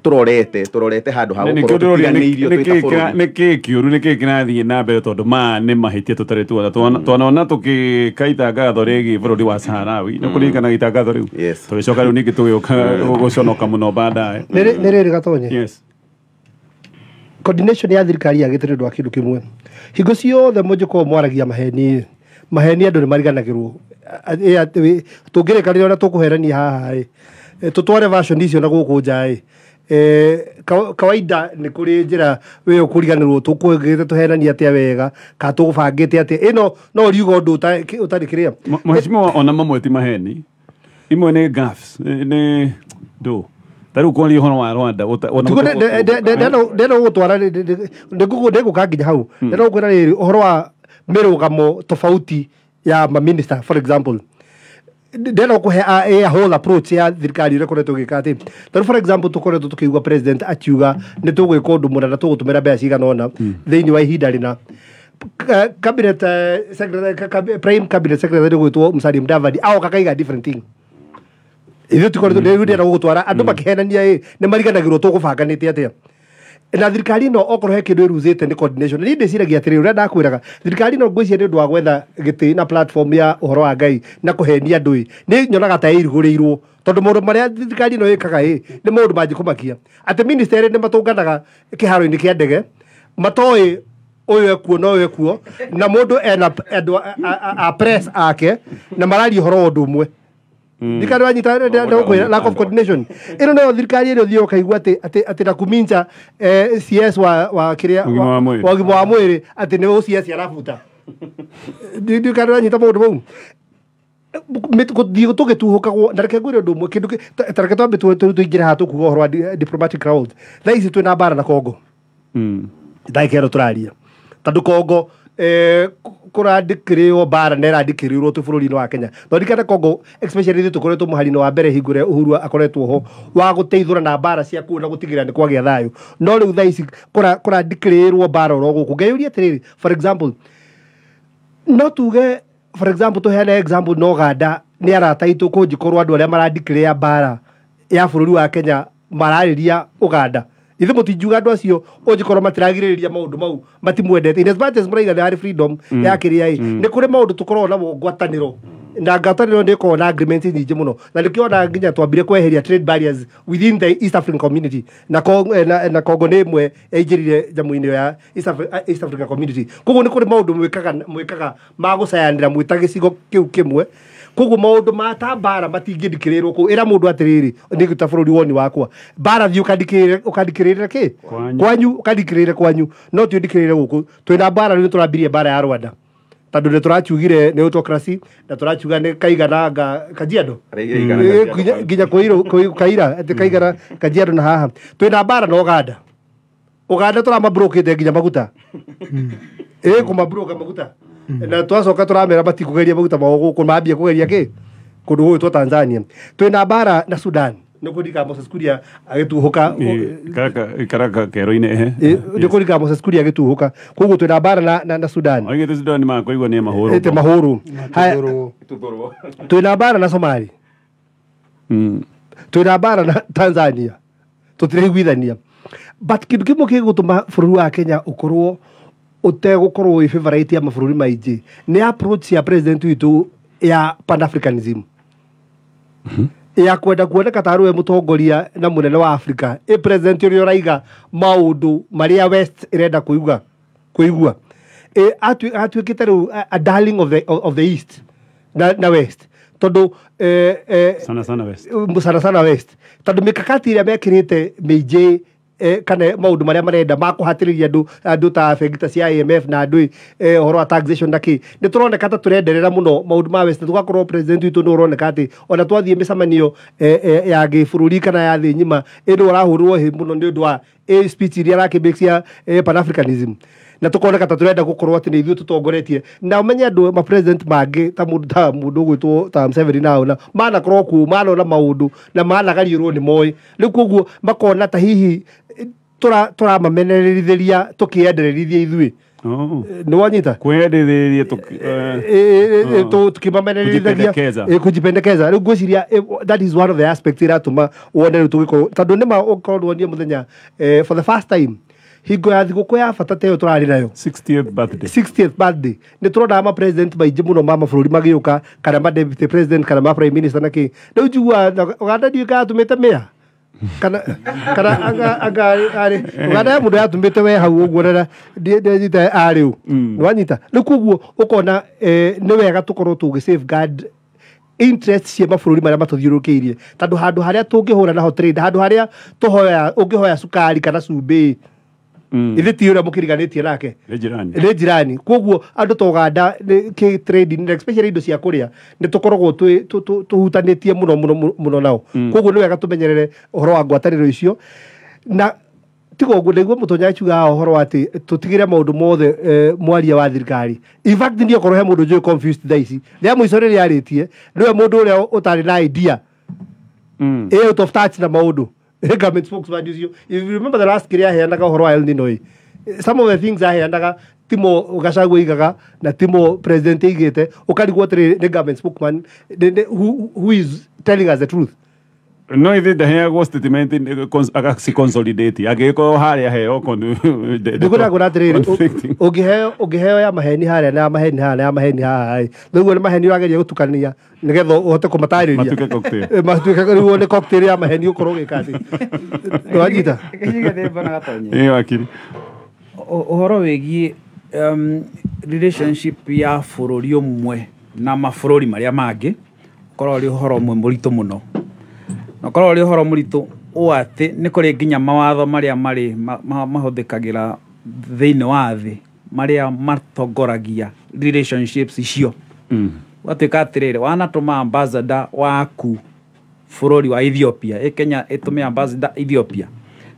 tũrorete handũ ha gũkorwo tũtiganĩirio twĩ ta bũrũri. Nĩ kĩĩ kĩũru, nĩ kĩĩ kĩrathiĩ na mbere, tondũ maya nĩ mahĩtia tũtarĩ tuona. Twanona tũgĩka itangatho rĩgiĩ bũrũri wa Saharawi, nĩ kũririkana itangatho rĩu, tũgĩcoka rĩu ningĩ tũgĩũka gũconoka mũno baadaye. Nĩ rĩrĩ gatonye. Yes. Coordination ya thirikari yagĩte nĩ ũndũ wa kĩndũ kĩmwe. Hingo ciothe mũnjĩkorwo mwaragia maheni, maheni andũ nĩ mariganagĩrwo. Tũngĩrĩkanĩra ũrĩa tũkũherania haha ĩ, tũtware version icio na gũkũ nja ĩ, kawaida nĩ kũrĩ njĩra wĩ ũkũriganĩrwo tũkũgĩte tũhenania atĩa wega kana tũgũbangĩte atĩa. Ĩno no riuga ũndũ ũtarĩ kĩrĩa. Mheshimiwa, ona mamwe ti maheni, imwe nĩ gaffes, nĩ ndũ. Ta rĩu kwaria ũhoro wa Rwanda ndenda gũgũtwara ndĩgũka nginya hau. Ndenda gũkwĩra rĩrĩ ũhoro wa mĩrũgamo tofauti ya maminista, for example ndenda gũkũhe a whole approach ya thirikari ĩrĩa ĩkoretwo ĩgĩka atĩ tarĩu for example tũkoretwo tũkĩigua president akiuga nĩ tũgwĩka ũndũ mũna na tũgũtũmĩra mbeca cigana ũna thĩinĩ wa ihinda rĩna. Cabinet secretary, prime cabinet secretary gwĩtwo Musalia Mudavadi aoka akaiga different thing. Ithuĩ tũkoretwo rĩu ndĩrenda gũgũtwara andũ makĩhenania ĩ nĩ mariganagĩrwo tũgũbanganĩte atĩa. Na thirikari ĩno okorwo he kĩndũ ĩruzĩte nĩ coordination. Niĩ ndĩciragia atĩrĩrĩ, ũrĩa ndakwĩraga thirikari ĩno ngwĩciria nĩ ũndũ wa gwetha gĩtĩ na platform ya ũhoro wa Ngai na kũhenia andũ ĩ, nĩ nyonaga ta ĩrugũrĩirwo, tondũ maũndũ marĩa thirikari ĩno ĩkaga ĩ nĩ maũndũ mangĩkũmakia. Atĩ minister nĩ matũnganaga kĩharo-inĩ kĩa ndege matoĩ ũyũ ekuo na ũyũ ekuo, na mũndũ ena andũ a press ake na mararia ũhoro wa ũndũ ũmwe. Thirikari wanyita ndagũkwĩra lack of coordination ĩno nayo thirikari ĩrĩa ũthiĩ ũkaigua atĩ na kuminja CS wa kĩrĩa wa ũgima wa mwĩrĩ atĩ nĩ OCS arabuta. Thirikari wanyita maũndũ mau gũthiĩ tũgĩtuhũkagwo. Na reke ngwĩre ũndũ ũmwe, kĩndũ ta reke twambe tũingĩre haha tũkuga ũhoro wa diplomatic round. Thaa ici twĩna mbara na Congo ndagĩka ĩno tũraria, tondũ Congo kũrandĩkĩrĩrwo mbara na ĩrandĩkĩrĩrwo twĩ bũrũri-inĩ wa Kenya. Tondũ Congo especially ithuĩ tũkoretwo mũhari-inĩ wa mbere hingo ĩrĩa Uhuru akoretwo ho wa gũteithũra na mbara cia kũu na gũtigĩrĩra nĩ kwagĩa thayũ. No rĩu thaa ici kũrandĩkĩrĩrwo mbara oro gũkũ. Ngeyũria atĩrĩrĩ, for example no tuge, for example tũheane example no Uganda nĩ arata aitũ kũnjĩkorwo andũ arĩa marandĩkĩrĩra mbara ya bũrũri wa Kenya mararĩria Uganda. Ithuĩ mũtingiuga andũ acio ũngĩkorwo matiragirĩrĩria maũndũ mau matimwendete. In as much as mũraiga nĩ harĩ freedom ya kĩrĩa ĩ, nĩ kũrĩ maũndũ tũkoragwo namo ngwatanĩro, na ngwatanĩro nĩ ĩkoragwo na agreement nyingĩ mũno, na nĩkĩo ona nginya twambire kweheria trade barriers within the East African community, na Congo nĩ ĩmwe yaingĩrire nyamũ-inĩ ya East African community. Koguo nĩ kũrĩ maũndũ mwĩkaga ma gũcayanĩra mwĩ ta gĩcigo kĩu kĩmwe. Koguo maũndũ ma ta mbara matingĩndikĩrĩrwo kũu. Ĩra mũndũ atĩrĩrĩ, nĩ ta bũrũri woni wakwa, mbara thiĩ ũkandikĩrĩre kĩ kwanyu, ũkandikĩrĩre kwanyu, no ti ũndikĩrĩre gũkũ. Twĩna mbara rĩu, nĩtũrambirie mbara ya Rwanda tondũ nĩ tũrakiugire nĩ autocracy na tũrakiuga nĩ kaigana Kajiado nginya Kaira atĩ kaigana Kajiado na haha. Twĩna mbara na Uganda. Uganda tũramabrokĩte nginya maguta, kũmabroka maguta, na twacoka tũramera matikũgeria maguta mao gũkũ, mambia kũgeria kĩ kũndũ gũgwĩtwo Tanzania. Twĩna mbara na Sudan. Nĩ kũrika Moses Kuria agĩtuhũka. Ikaraga kero-inĩ ehe. Nĩ kũrika Moses Kuria agĩtuhũka, koguo twĩna mbara na Sudan. Oigĩte Sudan makũigua nĩ mahũrwo. Ĩte mahũrwo. Haya, twĩna mbara na Somali, twĩna mbara na Tanzania, tũtiraiguithania. But kĩndũ kĩmwe gĩgũtũma bũrũri wa Kenya ũkorwo ũtegũkorwo wĩ favorite ya mabũrũri maingĩ nĩ approach ya president witũ ya pan-Africanism, ya kwenda kuoneka tarĩ we mũtongoria na mũnene wa Africa, ĩ president ũrĩa ũraiga maũndũ marĩa West ĩrenda kũigua. Atuĩkĩte rĩu a darling of the East na West, tondũ sana sana West. Sana sana West, tondũ mĩkakati ĩrĩa mekĩrĩte mĩingĩ, kana maũndũ marĩa marenda makũhatĩrĩria andũ ta bengi ta cia IMF na andũ, ũhoro wa taxation na kĩ, nĩ tũroneka ta tũrenderera mũno maũndũ ma West, na tũgakorwo president witũ nĩ ũroneka atĩ ona twathiĩ mĩcemanio ya gĩbũrũri kana ya thĩ ng'ima, ĩndĩ ũrahũrwo hĩ mũno nĩ ũndũ wa speech iria arakĩmake cia pan-Africanism, na tũkoneka ta tũrenda gũkorwo atĩ nĩ ithuĩ tũtongoretie. Na ũmenye andũ ma president mangĩ ta mũndũ ũgwĩtwo ta Museveni nao na manakorwo kuo, manona maũndũ na managariũrwo nĩ moĩ rĩu, koguo makona ta hihi tũramamenererithĩria tũkĩendererithia ithuĩ. Nĩ wanyita? Kwendithĩria. Tukimamenererithagia. Kujipendekeza. Kujipendekeza. Rĩu ngwĩciria that is one of the aspects iratũma wone rĩu tũgĩkorwo, tondũ nĩma ũkorwo wonie mũthenya, for the first time hingo ya thigũkũ ya bata ta ĩyo tũrarĩ nayo, 60th birthday, 60th birthday, nĩ tũronaga ma president maingĩ mũno ma mabũrũri magĩũka, kana ma deputy president kana ma prime minister na kĩ. Rĩu njiguaga Uganda ndiũĩ kana yatũmĩte mĩa kana anga arĩ Uganda ya mũndũ yatũmĩte we hau ũguo na ndĩnyita arĩ ũ, nĩwanyita? Rĩu koguo ũkona nĩ wega tũkorwo tũgĩ safeguard interest cia mabũrũri marĩa matũthiũrũrũkĩirie, tondũ handũ harĩa tũngĩhũra naho trade, handũ harĩa tũhoya ũngĩhoya cukari kana cumbĩ, ithe ti ũrĩa mũkĩriganĩtie nake. Nĩ jirani. Nĩ jirani. Koguo andũ ta Uganda kĩ trading, especially indo cia kũrĩa, nĩ tũkoragwo tũhutanĩtie mũno mũno mũno nao. Koguo nĩ wega tũmenyerere ũhoro wa ngwatanĩro icio. Na tiga ũguo, ndaigua mũtonya akiuga ũhoro wa atĩ tũtigĩre maũndũ mothe mwaria wa thirikari. In fact, niĩ okorwo he mũndũ njũĩ confused thaa ici, rĩa mũico rĩrĩa arĩtie, nĩwe mũndũ ũrĩa ũtarĩ na idea, ĩ out of touch na maũndũ, government spokesman ũcio. If you remember the last kĩrĩa aheanaga ũhoro wa El Nino, ĩ some of the things aheanaga timo Gachagua aigaga na timo president aigĩte, ũkarigwo atĩrĩrĩ, nĩ government spokesman who is telling us the truth? No ithe ndaheagwo statement agaci consolidate angĩgĩkorwo harĩa heo. Nĩngũragũra atĩrĩrĩ, ũngĩheo ya maheni harĩa na ya maheni haha na ya maheni haha ĩ, rĩu nĩ maheni ũrageria gũtukania nĩgetha ũhote kũmatarĩria. Matuĩke cocktail. Matuĩke rĩu nĩ cocktail ya maheni ũkorwo ũgĩka atĩ nĩwanyita? Ĩ wakiri. Ũhoro wĩgiĩ relationship ya bũrũri ũmwe na mabũrũri marĩa mangĩ ũkorwo ũrĩ ũhoro ũmwe mũritũ mũno, na ũkorwo ũrĩ ũhoro mũritũ ũũ atĩ nĩ kũrĩ nginya mawatho marĩa marĩ mahũthĩkagĩra thĩinĩ wa thĩ marĩa matongoragia relationships icio. Gwatuĩka atĩrĩrĩ, wanatũma ambassador waku bũrũri wa Ethiopia, ĩ Kenya ĩtũme ambassador Ethiopia,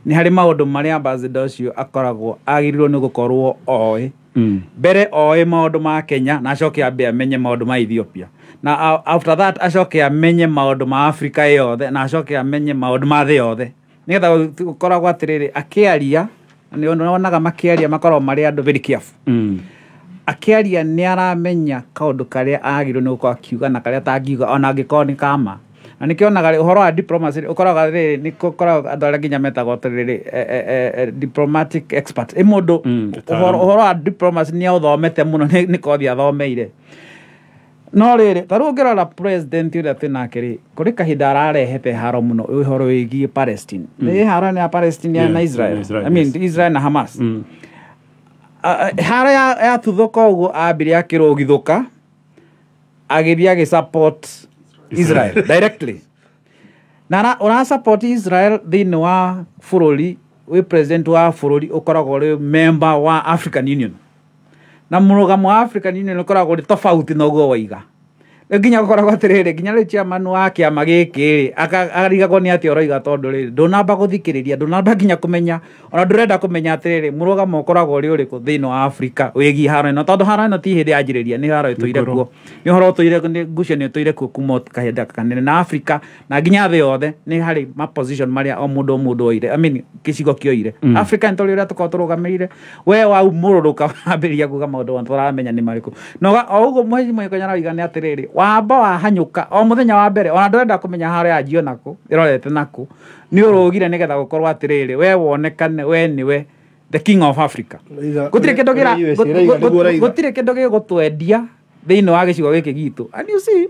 nĩ harĩ maũndũ marĩa ambassador ũcio akoragwo agĩrĩirwo nĩ gũkorwo oĩ mbere, oĩ maũndũ ma Kenya, na acoke ambe amenye maũndũ ma Ethiopia, na after that acoke amenye maũndũ ma Africa yothe, na acoke amenye maũndũ ma thĩ yothe, nĩgetha gũkoragwo atĩrĩrĩ, akĩaria, nĩ wonaga makĩaria makoragwo marĩ andũ very careful. Akĩaria nĩ aramenya kaũndũ karĩa agĩrĩirwo nĩ gũkorwo akiuga na karĩa atangiuga, ona angĩkorwo nĩ kama. Na nĩkĩonaga rĩ, ũhoro wa diplomacy rĩ, ũkoraga rĩrĩ, nĩ gũkoragwo andũ arĩa nginya metagwo atĩrĩrĩ diplomatic expert, ĩ mũndũ ũhoro wa diplomacy nĩ aũthomete mũno, nĩ kothi athomeire. No rĩrĩ, ta rĩu ũngĩrora president ũrĩa twĩ nake rĩ, kũrĩ kahinda ararehete haro mũno ũhoro wĩgiĩ Palestine. Nĩ haro nĩ ya Palestine na Israel. Na Israel, I mean, yes. Israel na Hamas. Haro yatuthũka ũguo, ambire akĩrũgithũka, agĩthiĩ agĩsupport Israel directly, na ũra support Israel thĩinĩ wa bũrũri wĩ president wa bũrũri ũkoragwo ũrĩ member wa African Union, na mũrũgamo wa African Union ũkoragwo ũrĩ tofauti na ũguo waiga. Rĩu nginya gũkoragwo atĩrĩrĩ, nginya rĩu chairman wa kĩama gĩkĩ rĩ, arigagwo nĩ atĩa ũroiga, tondũ rĩrĩ ndũnamba gũthikĩrĩria, ndũnamba nginya kũmenya, ona ndũrenda kũmenya atĩrĩrĩ mũrũgamo ũkoragwo ũrĩ ũrĩkũ thĩinĩ wa Afrika wĩgiĩ haro ĩno, tondũ haro ĩno ti hĩndĩ yanjĩrĩria, nĩ haro ĩtũire kuo, nĩ ũhoro ũtũire, nĩ ngucanio ĩtũire kuo kuma kahinda kanene, na Afrika na nginya thĩ yothe nĩ harĩ ma position marĩa o mũndũ o mũndũ oire, I mean gĩcigo kĩoire. Afrika nĩ tũrĩ ũrĩa tũkoragwo tũrũgamĩrĩire, we waumũrũrũka wambĩrĩria kuga maũndũ tũramenya nĩ marĩkũ, na o ũguo mheshimiwa Kenya arauga nĩ atĩrĩrĩ, wamba wahanyũka o mũthenya wa mbere, ona ndũrenda kũmenya haro yanjio nakũ, ĩrorete nakũ, nĩ ũrũgire nĩgetha gũkorwo atĩrĩrĩ we wonekane we nĩwe the king of Africa. Gũtirĩ kĩndũ gũtirĩ kĩndũ gĩgũtwendia thĩinĩ wa gĩcigo gĩkĩ gitũ. And you see,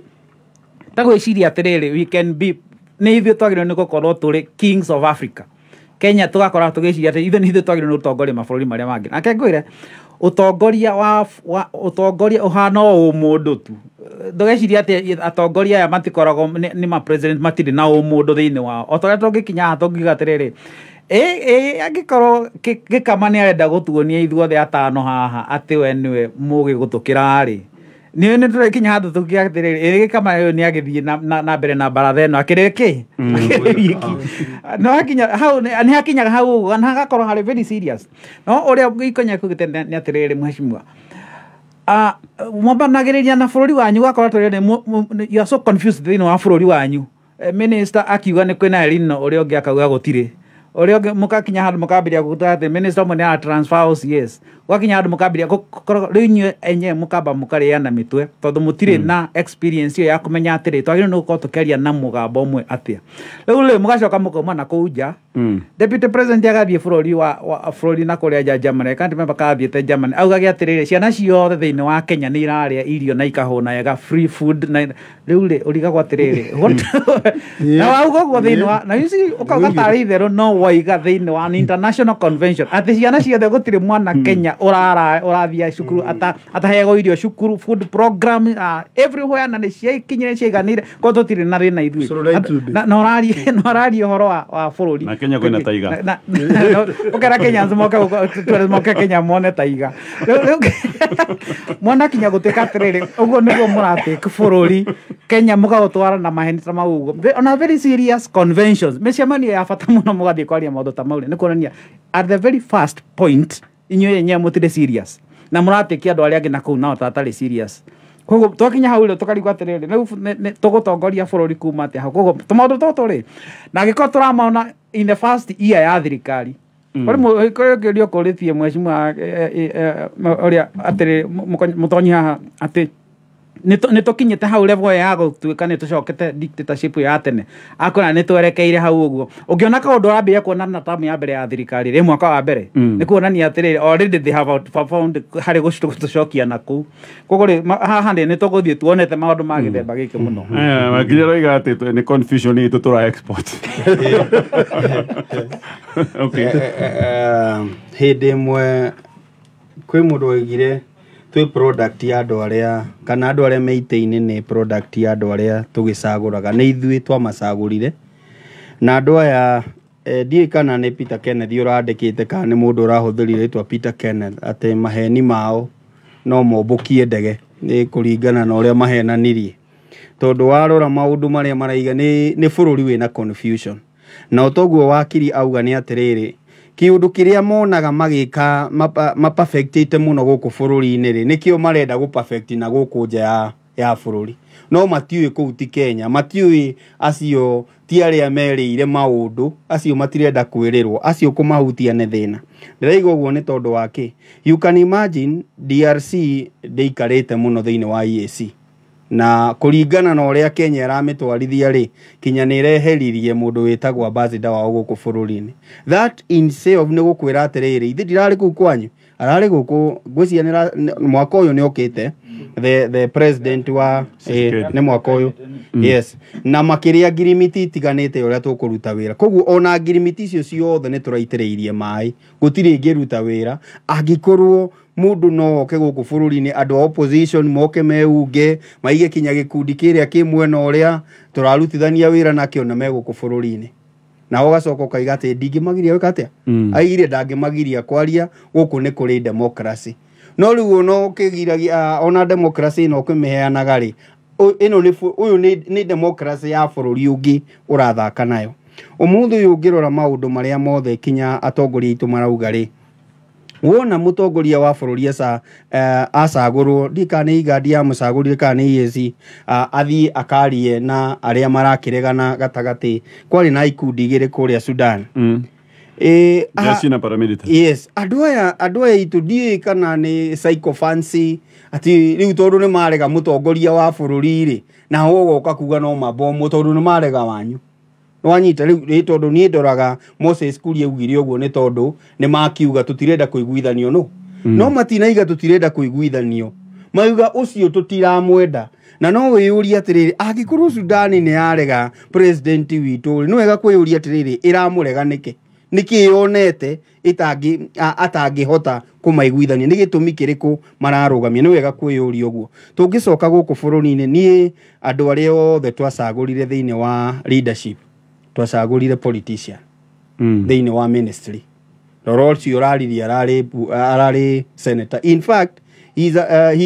ta gwĩciria atĩrĩrĩ we can be, nĩ ithuĩ twagĩrĩirwo nĩ gũkorwo tũrĩ kings of Africa. Kenya tũgakorwo tũgĩciria atĩ ithuĩ nĩ ithuĩ twagĩrĩirwo nĩ gũtongoria mabũrũri marĩa mangĩ. Nake ngwĩre ũtongoria wa ũtongoria ũhana o ũmũndũ tu. Ndũgeciria atĩ atongoria aya matikoragwo nĩ ma president matirĩ na ũmũndũ thĩinĩ wao. O ta ũrĩa tũngĩkinya haha tũngiuga atĩrĩrĩ, angĩkorwo Gĩkama nĩ arenda gũtuonia ithuothe atano haha atĩ we nĩwe mũgĩ gũtũkĩra rĩ, nĩ nĩ tũrakinya handũ tũkiuga atĩrĩrĩ, Gĩkama ũyũ nĩ agĩthiĩ na mbere na baratha ĩno akĩrĩ kĩ? Akĩrĩ wiki. No hakinya hau nĩ hakinyaga hau ũguo na hagakorwo harĩ very serious. No ũrĩa Gĩkonya kugĩte nĩ atĩrĩrĩ mheshimiwa, mwambanagĩrĩria na bũrũri wanyu, ũgakorwo atĩrĩrĩ you are so confused thĩinĩ wa bũrũri wanyu. Minister akiuga nĩ kwĩna El Nino, ũrĩa ũngĩ akauga gũtirĩ, ũrĩa ũngĩ mũgakinya handũ mũkambĩrĩria gũta atĩ minister ũmwe nĩ ara transfer OCS, ũgakinya handũ mũkambĩrĩria rĩu inyuĩ enyewe mũkamba mũkarĩana mĩtwe tondũ mũtirĩ na experience ĩyo ya kũmenya atĩrĩ twagĩrĩirwo nĩ gũkorwo tũkĩaria na mũgambo ũmwe atĩa. Rĩu rĩ mũgacoka mũkauma na kũu nja, deputy president agathiĩ bũrũri wa bũrũri na kũrĩa nja Germany, I can't remember kana athiĩte Germany, augage atĩrĩrĩ ciana ciothe thĩinĩ wa Kenya nĩ irarĩa irio na ikahũna wega, free food, na rĩu rĩ ũrigagwo atĩrĩrĩ na wauga ũguo thĩinĩ wa na you see ũkauga tarĩ itherũ, no waiga thĩinĩ wa an international convention atĩ ciana ciothe gũtirĩ mwana Kenya ũrathiĩ cukuru ataheagwo irio cukuru, food program everywhere, na nĩ ciakinyire ciaiganĩire, koguo tũtirĩ na thĩna ithuĩ, na ũraria ũhoro wa bũrũri na Kenya kwĩna taiga, ũkera Kenyans moke moke Kenya mone taiga. Mwana kinya gũtuĩka atĩrĩrĩ ũguo nĩguo mũratĩka bũrũri Kenya mũkaũtwara na maheni ta mau ũguo, ona very serious conventions, mĩcemanio ya bata mũno mũgathiĩ kwaria maũndũ ta mau, nĩ kuonania at the very first point inyuĩ enyewe mũtirĩ serious na mũratĩkia andũ arĩa angĩ na kũu nao ta atarĩ serious. Koguo twakinya hau rĩ tũkarigwo atĩrĩrĩ rĩu tũgũtongoria bũrũri kuma atĩa hau. Koguo tũmaũndũ tũtũ rĩ, na angĩkorwo tũramona in the first year ya thirikari, kũrĩ kĩũria ũkũrĩtie mheshimiwa ũrĩa atĩrĩ mũtonyi haha atĩ nĩ tũkinyĩte hau level ya gũtuĩka nĩ tũcokete dictatorship ya tene, akora nĩ twerekeire hau ũguo. Ũngĩona kaũndũ ũrambĩrĩria kuona na tamu ya mbere ya thirikari rĩ, mwaka wa mbere nĩ kuonania atĩrĩrĩ already they have found harĩ gũtũcokia na kũu. Koguo rĩ haha rĩ nĩ tũgũthiĩ tuonete maũndũ ma gĩthemba gĩkĩ mũno. Nginya roiga atĩ nĩ confusion itũ tũra export. Okay. Hĩndĩ ĩmwe kwĩ mũndũ oigire twĩ product ya andũ arĩa kana andũ arĩa me itĩ-inĩ nĩ product ya andũ arĩa tũgĩcagũraga, nĩ ithuĩ twamacagũrire, na andũ aya ndiũĩ kana nĩ Peter Kenneth ũrandĩkĩte kana nĩ mũndũ ũrahũthĩrire rĩtwa Peter Kenneth atĩ maheni mao no mombũkie ndege nĩ kũringana na ũrĩa mahenanirie, tondũ warora maũndũ marĩa maraiga nĩ bũrũri wĩna confusion, na ũtoguo wakiri auga nĩ atĩrĩrĩ kĩũndũ kĩrĩa monaga magĩka maperfectĩte mũno gũkũ bũrũri-inĩ rĩ, nĩkĩo marenda gũperfect na gũkũ nja ya bũrũri, no matiũĩ kũu ti Kenya, matiũĩ acio ti arĩa merĩire maũndũ acio matirenda kwĩrĩrwo, acio kũmahutia nĩ thĩna. Ndĩraiga ũguo nĩ tondũ wa kĩ, you can imagine DRC ndĩikarĩte mũno thĩinĩ wa EAC, na kũringana na ũrĩa Kenya ĩramĩtwarithia rĩ, kinya nĩ ĩreheririe mũndũ wĩtagwo ambassador wao gũkũ bũrũri-inĩ. That in itself nĩ gũkwĩra atĩrĩrĩ, ithe ndirarĩ kũu kwanyu, ararĩ gũkũ, ngwĩciria mwaka ũyũ nĩ okĩte the president wa nĩ mwaka ũyũ, yes, na makĩria ngirimiti itiganĩte ũrĩa tũkũruta wĩra. Koguo ona ngirimiti icio ciothe nĩ tũraitĩrĩirie maĩ, gũtirĩ ingĩruta wĩra angĩkorwo mũndũ no oke gũkũ bũrũri-inĩ, andũ a opposition moke meunge maige kinya gĩkundi kĩrĩa kĩ mwena ũrĩa tũrarutithania wĩra nakĩo na me gũkũ bũrũri-inĩ, na ũgacoka ũkaiga atĩ ndingĩmagiria gwĩka atĩa, aigire ndangĩmagiria kwaria, gũkũ nĩ kũrĩ democracy. No rĩu ona ũkĩgiragia ona democracy ĩno ũkĩmĩheanaga rĩ, Ĩno nĩ ũyũ nĩ democracy ya bũrũri ũngĩ ũrathaka nayo. Ũmũthĩ ũyũ ũngĩrora maũndũ marĩa mothe kinya atongoria aitũ marauga rĩ, wona mũtongoria wa bũrũri acagũrwo, ndiĩ kana nĩ Igandi yamũcagũrire kana nĩ EAC, athiĩ akarie na arĩa marakĩregana gatagatĩ. Kwarĩ na ikundi igĩrĩ kũrĩa Sudan. Jeshi na paramilitary. Yes, andũ aya itũ ndiũĩ kana nĩ sycophancy, atĩ rĩu tondũ nĩ marega mũtongoria wa bũrũri rĩ, na ũgoka kuga no mabomu tondũ nĩ marega wanyu. Nĩwanyita rĩu rĩ, tondũ niĩ ndoraga Moses Kuria augire ũguo nĩ tondũ nĩ makiuga tũtirenda kũiguithanio no. No matinaiga tũtirenda kũiguithanio, mauga ũcio tũtiramwenda. Na no wĩyũrie atĩrĩrĩ, angĩkorwo Sudani nĩ yarega president witũ rĩ, nĩ wega kwĩyũria atĩrĩrĩ, ĩramũrega nĩkĩ? Nĩkĩ yonete atangĩhota kũmaiguithania? Nĩ gĩtũmi kĩrĩkũ mararũgamia? Nĩ wega kwĩyũria ũguo. Tũngĩcoka gũkũ bũrũri-inĩ, niĩ andũ arĩa othe twacagũrire thĩinĩ wa leadership, twacagũrire politician thĩinĩ wa ministry. Rora ũcio ũraririe ararĩ senator. In fact, he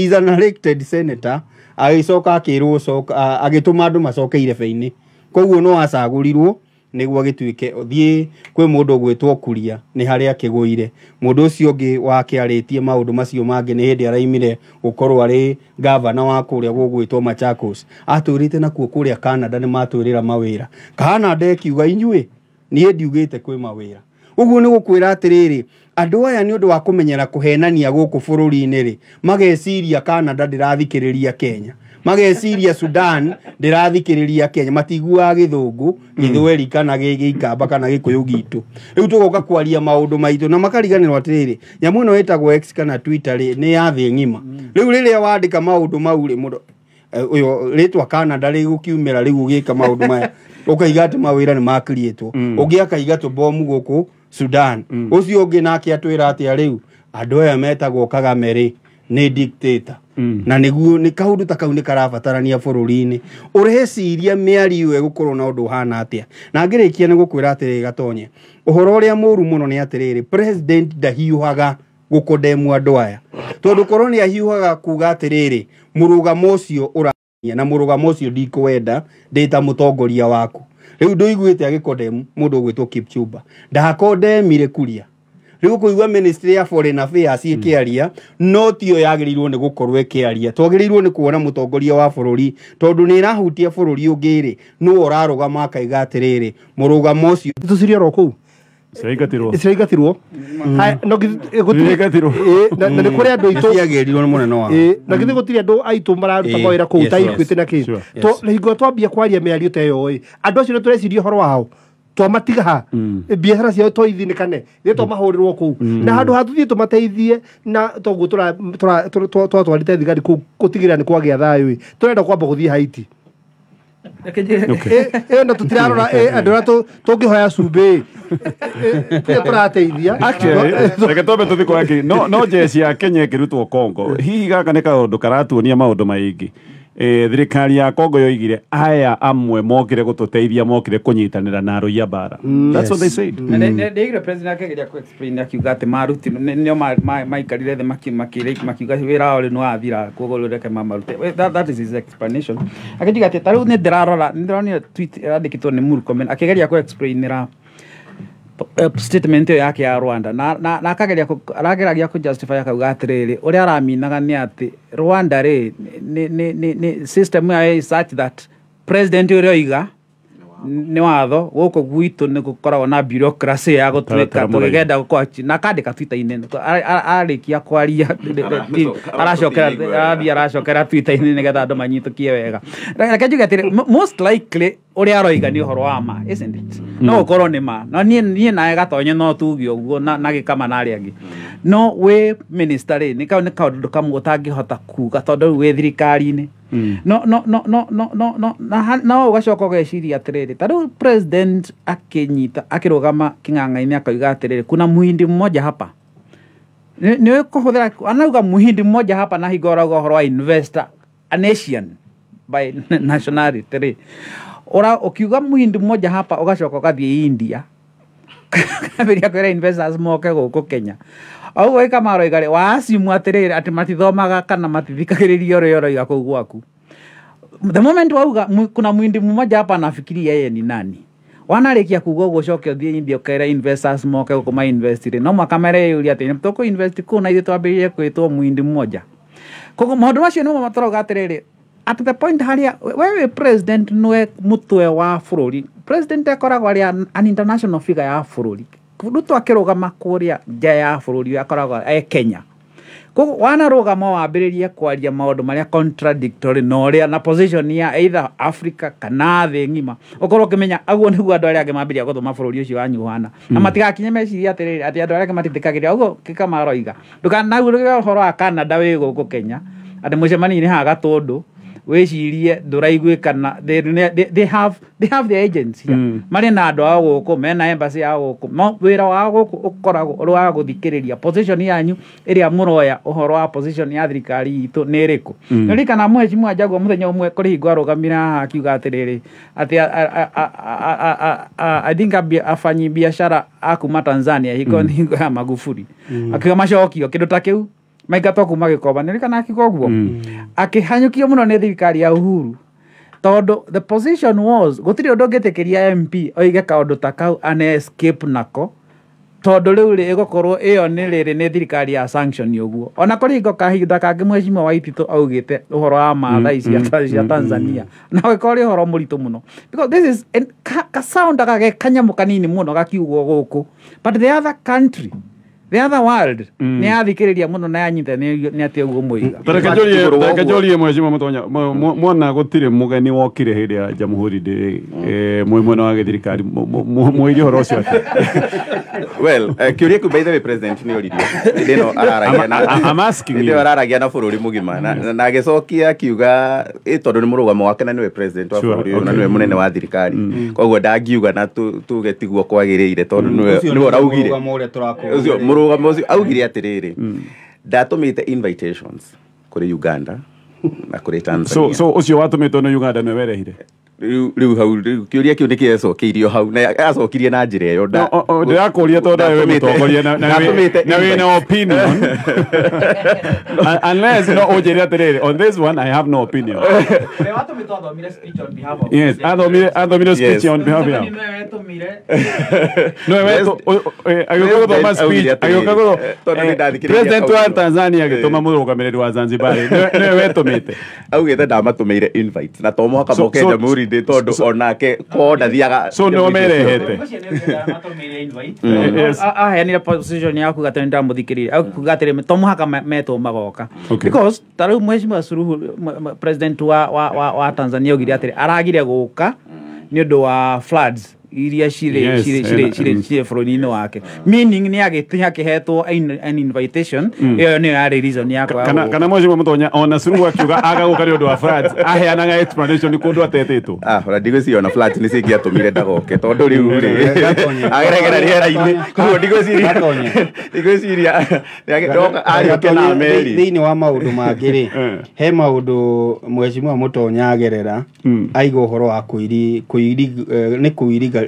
is an elected senator. Agĩcoka akĩrwo agĩtũma andũ macoke irebe-inĩ. Koguo no acagũrirwo nĩguo agĩtuĩke thiĩ kwĩ mũndũ ũgwĩtwo Kuria nĩ harĩa akĩgũire. Mũndũ ũcio ũngĩ wakĩarĩtie maũndũ macio mangĩ nĩ hĩndĩ araimire gũkorwo arĩ gavana wa kũrĩa gũgwĩtwo Machakos. Atũrĩte nakuo kũrĩa Canada nĩ matwĩrĩra mawĩra. Canada ĩkiuga inyuĩ niĩ ndiugĩte kwĩ mawĩra. Ũguo nĩ gũkwĩra atĩrĩrĩ, andũ aya nĩ ũndũ wa kũmenyera kũhenania gũkũ bũrũri-inĩ rĩ, mageciria Canada ndĩrathikĩrĩria Kenya, mageciria Sudan ndĩrathikĩrĩria Kenya, matiguaga gĩthũngũ, gĩthweri kana gĩikamba kana gĩkũyũ gitũ. Rĩu tũgoka kwaria maũndũ maitũ na makariganĩrwo atĩrĩrĩ, nyamũ ĩno ĩtagwo X kana Twitter rĩ, nĩ ya thĩ ng'ima. Rĩu rĩrĩa wandĩka maũndũ mau rĩ, mũndũ ũyũ rĩtwa Canada rĩgũkiumĩra rĩu ũgĩka maũndũ maya, ũkaiga atĩ mawĩra nĩ makiriĩtwo, ũngĩ akaiga tũbomu gũkũ Sudan, ũcio ũngĩ nake atwĩra atĩa rĩu andũ aya metagwo Kagame rĩ nĩ dictator. Na nĩguo nĩ kaũndũ ta kau nĩ karabatarania bũrũri-inĩ. Ũreciria mĩario ĩgũkorwo na ũndũ ũhana atĩa? Na ngĩrĩkia nĩ gũkwĩra atĩrĩrĩ Gatonye, ũhoro ũrĩa mũru mũno nĩ atĩrĩrĩ, president ndahiũhaga gũkondemu andũ aya, tondũ korwo nĩ ahiũhaga kuga atĩrĩrĩ, mũrũgamo ũcio ũrania na mũrũgamo ũcio ndikwenda ndĩ ta mũtongoria waku. Rĩu ndũiguĩte agĩkondemu mũndũ ũgwĩtwo Kipchumba, ndakondemire Kuria. Rĩu ũkũigua ministry ya foreign affairs ĩkĩaria, no tiyo yagĩrĩirwo nĩ gũkorwo ĩkĩaria. Twagĩrĩirwo nĩ kuona mũtongoria wa bũrũri, tondũ nĩ ĩrahutia bũrũri ũngĩ rĩ, nũ ũrarũgama akaiga atĩrĩrĩ, mũrũgamo ũcio tũcirie oro kũu ciraingatirwo. Na nĩ kũrĩ andũ aitũ ciagĩrirwo nĩ mũnene wao. Na githĩ gũtirĩ andũ aitũ mararuta mawĩra kũu ta Equity na kĩ. Hingo twambia kwaria mĩario ta ĩyo ĩ, andũ acio nĩ tũreciria ũhoro wao, twamatiga ha biacara ciao toithinĩkane rĩrĩa twamahũrĩrwo kũu, na handũ ha tũthiĩ tũmateithie na toguo twatwarĩte thigari kũu gũtigĩrĩra nĩ kwagĩa thayũ ĩ, tũrenda kwamba gũthiĩ Haiti. Ĩyo na tũtirarora andũ arĩa tũngĩhoya cumbĩ ĩ tũrateithia. Reke twambe tũthiĩ kwa kĩ no jeshi ya Kenya ĩkĩrutwo Congo, hihi gaka nĩ kaũndũ karatuonia maũndũ maingĩ. Thirikari ya Congo yoigire aya amwe mokire gũtũteithia, mokire kũnyitanĩra na arũi a mbara. That's what they said. Ndeigire president akĩgeria kũ explain akiuga atĩ maruti nĩo maikarire thĩ makiuga wĩra wao rĩu nĩwathira, koguo rĩu reke mamarute. That is his explanation. Akĩnjiga atĩ ta rĩu nĩ ndĩrarora, nĩ ndĩronire tweet ĩrandĩkĩtwo nĩ Murkomen akĩgeria kũ explainĩra statement ĩyo yake ya Rwanda na akageria arageragia kũ justify akauga atĩrĩrĩ, ũrĩa araminaga nĩ atĩ Rwanda rĩ nĩ system yayo is such that president ũrĩa oiga nĩ watho, gũkũ gwitũ nĩ gũkoragwo na bureaucracy ya gũtuĩka tũgĩgenda gũkorwo na akandĩka Twitter-inĩ, arĩkia kwaria aracokera arathiĩ aracokera Twitter-inĩ nĩgetha andũ manyitũkie wega. Reke njuge atĩrĩ, most likely ũrĩa aroiga nĩ ũhoro wa ma, isn't it? No ũkorwo nĩ ma, no niĩ nawe Gatonye no tuge ũguo na Gĩkama na arĩa angĩ. No wĩ minister rĩ, nĩ kau nĩ kaũndũ kamwe ũtangĩhota kuga tondũ rĩu wĩ thirikari-inĩ. No no no no no no no no ũgacoka ũgeciria atĩrĩrĩ, ta rĩu president akĩnyita akĩrũgama kĩng'ang'a-inĩ akauga atĩrĩrĩ, kuna muhindi mmoja hapa. Nĩ kũhũthĩra anauga muhindi mmoja hapa na hingo arauga ũhoro wa investor, an Asian by nationality rĩ. Ora ukiuga muhindi mmoja hapa ũgacoka ũgathiĩ India kambĩrĩria kwĩra investors moke gũkũ Kenya. Ũguo ĩka maroiga rĩ, wacimu atĩrĩrĩ atĩ matithomaga kana matithikagĩrĩria ũrĩa ũroiga kũu gwaku. The moment wauga kuna mwindi mmoja hapa anafikiria yeye ni nani. Wanarĩkia kuga ũguo ũcoke ũthiĩ India ũkere investors moke gũkũ ma invest rĩ, no mũhaka mereyũria atĩ tũkũ invest kũ na ithuĩ twambĩrĩrie kwĩtwo mwindi mmoja. Koguo maũndũ macio nĩmo matũrauga atĩrĩrĩ, at the point harĩa wewe president nĩwe mũtwe wa bũrũri. President akoragwo arĩ an international figure ya bũrũri. Ruto akĩrũgama kũrĩa nja ya bũrũri akoragwo e Kenya. Koguo wanarũgama wambĩrĩrie kwaria maũndũ marĩa contradictory na ũrĩa na position ya either Africa kana thĩ ng'ima, ũkorwo ũkĩmenya aguo nĩguo andũ arĩa angĩ mambĩrĩria gũthoma bũrũri ũcio wanyu ũhana. Na matigakinye meciria atĩrĩrĩ atĩ andũ arĩa angĩ matitĩkagĩrĩra ũguo kĩkamaroiga. Ndũkanaugĩre ũhoro wa Canada wĩ gũkũ Kenya atĩ mũcemanio-inĩ haha Gatũndũ wĩcirie ndũraiguĩkana. They have their agents here. Marĩ na andũ ao gũkũ, mena embassy yao gũkũ. No wĩra wao gũkũ ũkoragwo ũrĩ wa gũthikĩrĩria position yanyu ĩrĩa mũroya ũhoro wa position ya thirikari itũ nĩ ĩrĩkũ. Nĩririkana Mheshimiwa Jaguar mũthenya ũmwe kũrĩ hingo arũgamire haha akiuga atĩrĩrĩ atĩ I think afanyi biashara a kuma Tanzania hingo hingo ya Magufuli akiuga macokio kĩndũ ta kĩu maingatwo kuma Gĩkomba. Nĩririkana akiuga ũguo akĩhanyũkio mũno nĩ thirikari ya Uhuru tondũ the position was gũtirĩ ũndũ ũngĩtĩkĩria MP oige kaũndũ ta kau ane escape nako tondũ rĩu rĩ ĩgũkorwo ĩyo nĩ rĩrĩ nĩ thirikari ya sanction ũguo. Ona kũrĩ hingo kahinda kangĩ Mheshimiwa Waititũ augĩte ũhoro wa Maathai cia Tanzania na ũgĩkorwo rĩ ũhoro mũritũ mũno because this is ka sound ge kanyamũ kanini mũno gakiugwo gũkũ, but the other country, the other world nĩ yathikĩrĩria mũno na yanyita nĩ atĩ ũguo mũiga. Tareke njũrie Mheshimiwa Mũtonya, mwana gũtirĩ mũgeni wokire hĩndĩ ya Jamhuri Day mwĩ mwena wa gĩthirikari mũige ũhoro ũcio atĩa? Well, kĩũria kĩu by the way president nĩ oririo hĩndĩ ĩno araragia na I'm asking you. Hĩndĩ ĩyo araragia na bũrũri mũgima na agĩcokia akiuga tondũ nĩ mũrũgamo wake na nĩwe president wa bũrũri ũyũ na nĩwe mũnene wa thirikari, koguo ndangiuga na tuge tiguo kwagĩrĩire tondũ nĩwe ũraugire ũcio mũrũgamo ũcio augire atĩrĩrĩ ndatũmĩte invitations kũrĩ Uganda na kũrĩ Tanzania. So ũcio watũmĩtwo nĩ Uganda nĩwe werehire? Rĩu hau kĩũria kĩu nĩkĩecokeirio hau na acokirie na njĩra ĩyo. Ndĩrakũria tondũ nawe wĩ mũtongoria na wĩna opinion unless no ũnjĩre atĩrĩrĩ on this one I have no opinion. Ũrĩa watũmĩtwo athomire speech on behalf of. Yes, athomire speech on behalf ya. Nĩwe agĩũka gũthoma speech, agĩũka gũthoma president wa Tanzania agĩtũma mũrũgamĩrĩri wa Zanzibar nĩwe wetũmĩte. Augĩte ndamatũmĩire invite na to mũhaka moke Jamhuri Day tondũ onake ko ndathiaga. So nĩo merehete. Aheanire position ya kuga atĩ nĩndamũthikĩrĩirie akuga atĩrĩ to mũhaka metwo magoka because ta rĩu Mheshimiwa Suluhu president wa Tanzania augire atĩrĩ aragire gũka nĩ ũndũ wa floods iria cirĩ cirĩ bũrũri-inĩ wake, meaning nĩ akĩhetwo an invitation ĩyo nĩyo yarĩ reason yakwa. Kana Mheshimiwa Mũtonya ona Suluhu akiuga aga gũka nĩ ũndũ wa floods aheanaga explanation kũndũ atetĩtwo. Ona ndigwĩciria ona floods nĩ cingĩatũmire ndagoke tondũ rĩu rĩ ageregera rĩera-inĩ, koguo ndigwĩciria arĩũke na meri. Thĩinĩ wa maũndũ mangĩ rĩ he maũndũ Mheshimiwa Mũtonya agerera aiga ũhoro wa kũirigũrĩrwo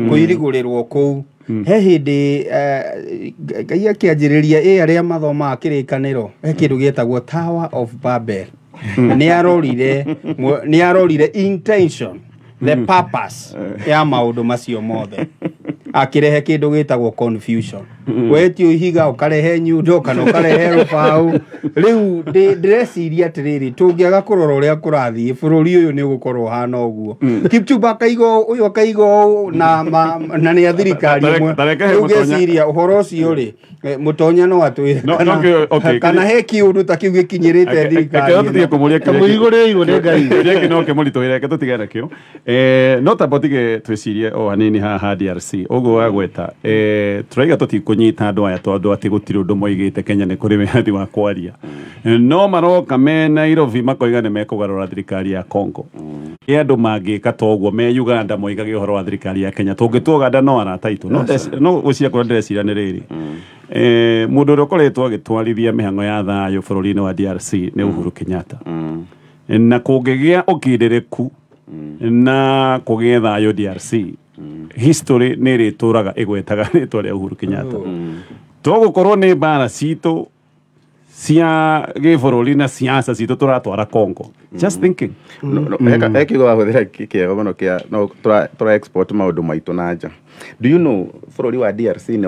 kũirigũrĩrwo kũu. He hĩndĩ Ngai akĩanjĩrĩria arĩa mathomaga kĩrĩkanĩro he kĩndũ gĩtagwo Tower of Babel. Nĩ arorire intention, the purpose ya maũndũ macio mothe akĩrehe kĩndũ gĩtagwo confusion. Wetio ihiga ũkarehe nyundo kana ũkarehe rũbaũ. Rĩu ndĩreciria atĩrĩrĩ tũngĩaga kũrora ũrĩa kũrathiĩ bũrũri ũyũ nĩ ũgũkorwo ũhana ũguo. Kipchumba akaiga ũyũ akaiga ũũ na nĩ a thirikari ĩmwe. Rĩu ngeciria ũhoro ũcio rĩ Mũtonya no atwĩre kana he kĩũndũ ta kĩu gĩkinyĩrĩte thirikari ĩno. Kamũigũrĩirwo nĩ Ngai. Kĩũria kĩu no kĩmũritũhĩre, reke tũtigane nakĩo. No tamba tige twĩcirie o hanini haha DRC ũguo wagweta tũraiga tũtikũnyita andũ aya tondũ atĩ gũtirĩ ũndũ moigĩte Kenya nĩ kũrĩ wĩyathi wa kwaria, no maroka me Nairobi makoiga nĩ mekũgarũra thirikari ya Congo. Ĩ andũ mangĩka ta ũguo me Uganda moigage ũhoro wa thirikari ya Kenya tũngĩtua Uganda no arata aitũ no gwĩciria kũrĩa ndĩreciria nĩ rĩrĩ mũndũ ũrĩa ũkoretwo agĩtwarithia mĩhang'o ya thayũ bũrũri-inĩ wa DRC nĩ Uhuru Kenyatta, na kũngĩgĩa ũkindĩrĩku na kũgĩe thayũ DRC history nĩ ĩrĩtũraga ĩgwetaga rĩtwa rĩa Uhuru Kenyatta. Togũkorwo nĩ mbara citũ Cia gĩbũrũri na siasa citũ tũratwara Congo. Just thinking. No, no, he kiugo wahũthĩra kĩega mũno kĩa no tũra export maũndũ maitũ na nja. Do you know bũrũri wa DRC nĩ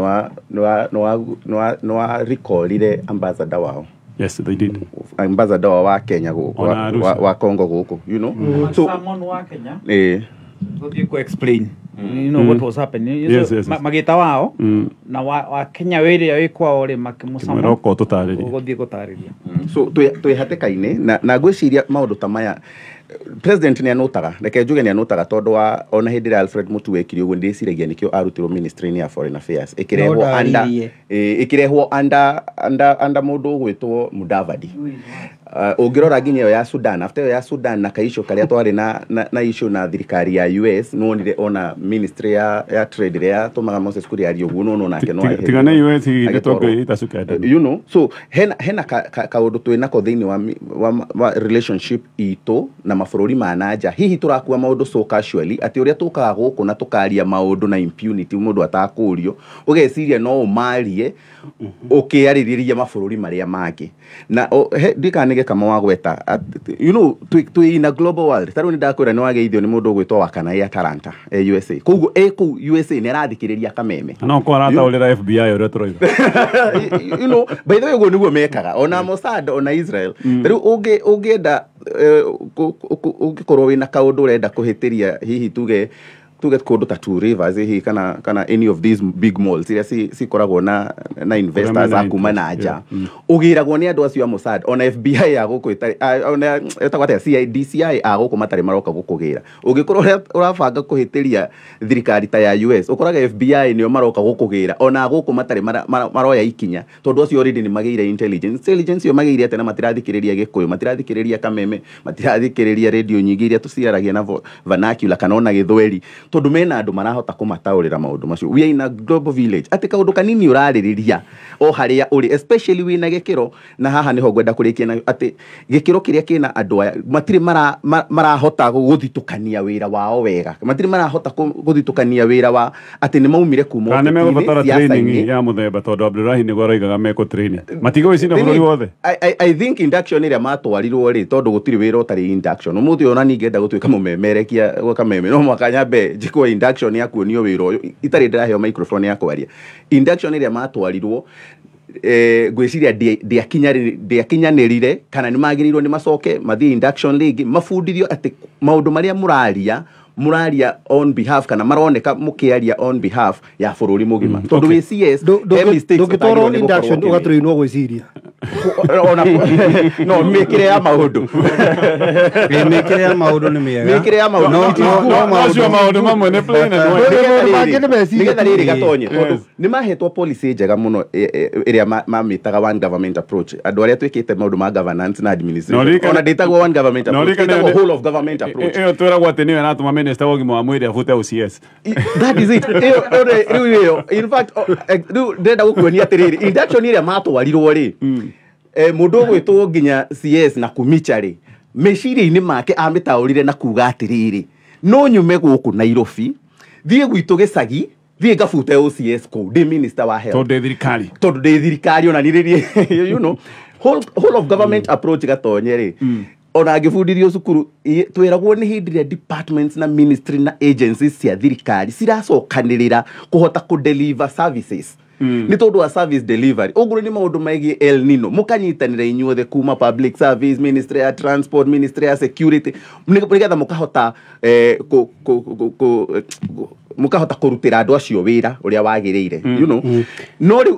wa recallire ambassador wao? Yes, they did. Ambassador wa Kenya gũkũ, Ona Arusha. wa Congo gũkũ. So Someone wa Kenya gũthiĩ ku explain what was happening. Magĩta wao na wa Kenya wĩrĩa wĩ kwao rĩ, makĩmũcama. Kĩmwĩra ũka ũtũtarĩrie. Gũthiĩ gũtarĩria. So twĩ hatĩka-inĩ na ngwĩciria maũndũ ta maya president nĩ anũtaga, reke njuge nĩ anũtaga, tondũ wa ona hĩndĩ ĩrĩa Alfred Mutua ekire ũguo, ndĩciragia nĩkĩo arutirwo ministry-inĩ ya foreign affairs, ĩkĩrehwo No under ndaririe. Ĩkĩrehwo under mũndũ ũgwĩtwo Mudavadi. Ũngĩrora nginya ĩyo ya Sudan, after ĩyo ya Sudan na kaissue karĩa twarĩ na issue na thirikari ya US, nĩwonire ona ministry ya trade ĩrĩa yatũmaga Moses Kuria arie ũguo, nĩwona onake no Tiga nĩ US agĩtwarwo. gĩtongo itacukenda. So hena kaũndũ twĩ nako thĩinĩ wa relationship itũ na mabũrũri ma nanja. Hihi tũrakua maũndũ so casually atĩ ũrĩa tũkaga gũkũ na tũkaria maũndũ na impunity, mũndũ atakũrio, ũgeciria no ũmarie ũkĩarĩrĩria mabũrũri marĩa mangĩ na ndikana nĩ gĩkama wa gweta twĩ in a global world. Tarĩu nĩ ndakwĩra nĩ wageithio nĩ mũndũ ũgwĩtwo Wakana e Atlanta, e USA, koguo e kũu USA nĩ arathikĩrĩria kameme. Na no ko arataũrĩra FBI ũrĩa tũroiga. By the way, ũguo nĩguo mekaga ona Mossad, ona Israel. Rĩu ũngĩenda ũngĩkorwo wĩna kaũndũ ũrenda kũhĩtĩria, hihi tuge kũndũ ta Two Rivers hihi, kana any of these big malls iria cikoragwo na investors mena a kuma na interest, nja, ũgĩragwo nĩ andũ acio a Mossad, ona FBI ya gũkũ ĩtarĩ, ona ĩtagwo atĩa, CI DCI a gũkũ matarĩ maroka gũkũgĩra. Ũngĩkorwo ũrabanga kũhĩtĩria thirikari ta ya US, ũkoraga FBI nĩo maroka gũkũgĩra ona gũkũ matarĩ maroya ikinya, tondũ acio already nĩ magĩire intelligence. Intelligence ĩyo magĩire atĩa na matirathikĩrĩria Gĩkũyũ, matirathikĩrĩria kameme, matirathikĩrĩria radio nyingĩ iria tũciaragia na vernacular kana ona Gĩthweri, tondũ mena andũ marahota kũmataũrĩra maũndũ macio. We are in a global village, atĩ kaũndũ kanini ũrarĩrĩria o harĩa ũrĩ, especially wĩna gĩkĩro, na haha nĩho ngwenda kũrĩkia nayo, atĩ gĩkĩro kĩrĩa kĩna andũ aya matirĩ marahota gũthitũkania wĩra wao wega, matirĩ marahota gũthitũkania wĩra wa atĩ nĩ maumire kuma Kana nĩ ũteti-inĩ, megũbatara siasa-inĩ. training ya mũthemba, tondũ Abdulahi nĩguo aroigaga mekũ training matigũgĩcinda bũrũri wothe. I think induction ĩrĩa matwarirwo rĩ, tondũ gũtirĩ wĩra ũtarĩ induction. Ũmũthĩ ona ningĩenda gũtuĩka mũmemerekia gwa kameme, no mũhaka nyambe njĩkwo induction ya kuonio wĩra ũyũ itarĩ ndĩraheo microphone ya kwaria. Induction ĩrĩa matwarirwo, ngwĩciria ndĩakinyanĩrire, kana nĩ magĩrĩirwo nĩ macoke mathiĩ induction rĩngĩ, mabundithio atĩ maũndũ marĩa mũraria on behalf, kana maroneka mũkĩaria on behalf ya bũrũri mũgima, tondũ wĩ CS he mistakes Ndũngĩtwarwo ũtagĩrĩirwo nĩ gũkorwo induction ũkĩmĩka. Ũgatũrĩinwo gwĩciria. Ona no mĩkĩre ya maũndũ. Mĩkĩre ya maũndũ nĩ mĩega. Mĩkĩre ya maũndũ. No, no, no. Acio maũndũ mamwe nĩ plain and white. Maũndũ mangĩ nĩ meciria. Nĩgetha rĩrĩ gatonye, tondũ nĩ mahetwo policy njega mũno ĩrĩa mamĩtaga one government approach, andũ arĩa twĩkĩte maũndũ ma governance na administration. Ona ndĩtagwo one government approach, ĩtagwo whole of government approach. Ĩyo twĩragwo atĩ nĩyo ĩratũma minister wa ũgima wa mwĩrĩ abute OCS. That is it. Ĩyo rĩu ĩyo, in fact, rĩu ndĩrenda gũkuonia atĩrĩrĩ, induction ĩrĩa matwarirwo rĩ, mũndũ ũgwĩtwo nginya CS na Kumicha rĩ, meciria-inĩ make amĩtaũrire na kuga atĩrĩrĩ, no nyume gũkũ Nairobi thiĩ gwitũ gĩcagi, thiĩ ngabute OCS kũu ndĩ minister wa health. Tondũ ndĩ thirikari. Tondũ ndĩ thirikari. Ona nirĩrie whole of government approach, gatonye rĩ, ona angĩbundithio cukuru, twĩragwo nĩ hĩndĩ ĩrĩa departments na ministry na agencies cia thirikari ciracokanĩrĩra kũhota kũ-deliver services. Nĩ tondũ wa service delivery, ũguo nĩ maũndũ megiĩ El Nino, mũkanyitanĩra inyuothe kuma public service, ministry ya transport, ministry ya security, nĩgetha mũkahota mũkahota kũrutĩra andũ acio wĩra ũrĩa wagĩrĩire. No rĩu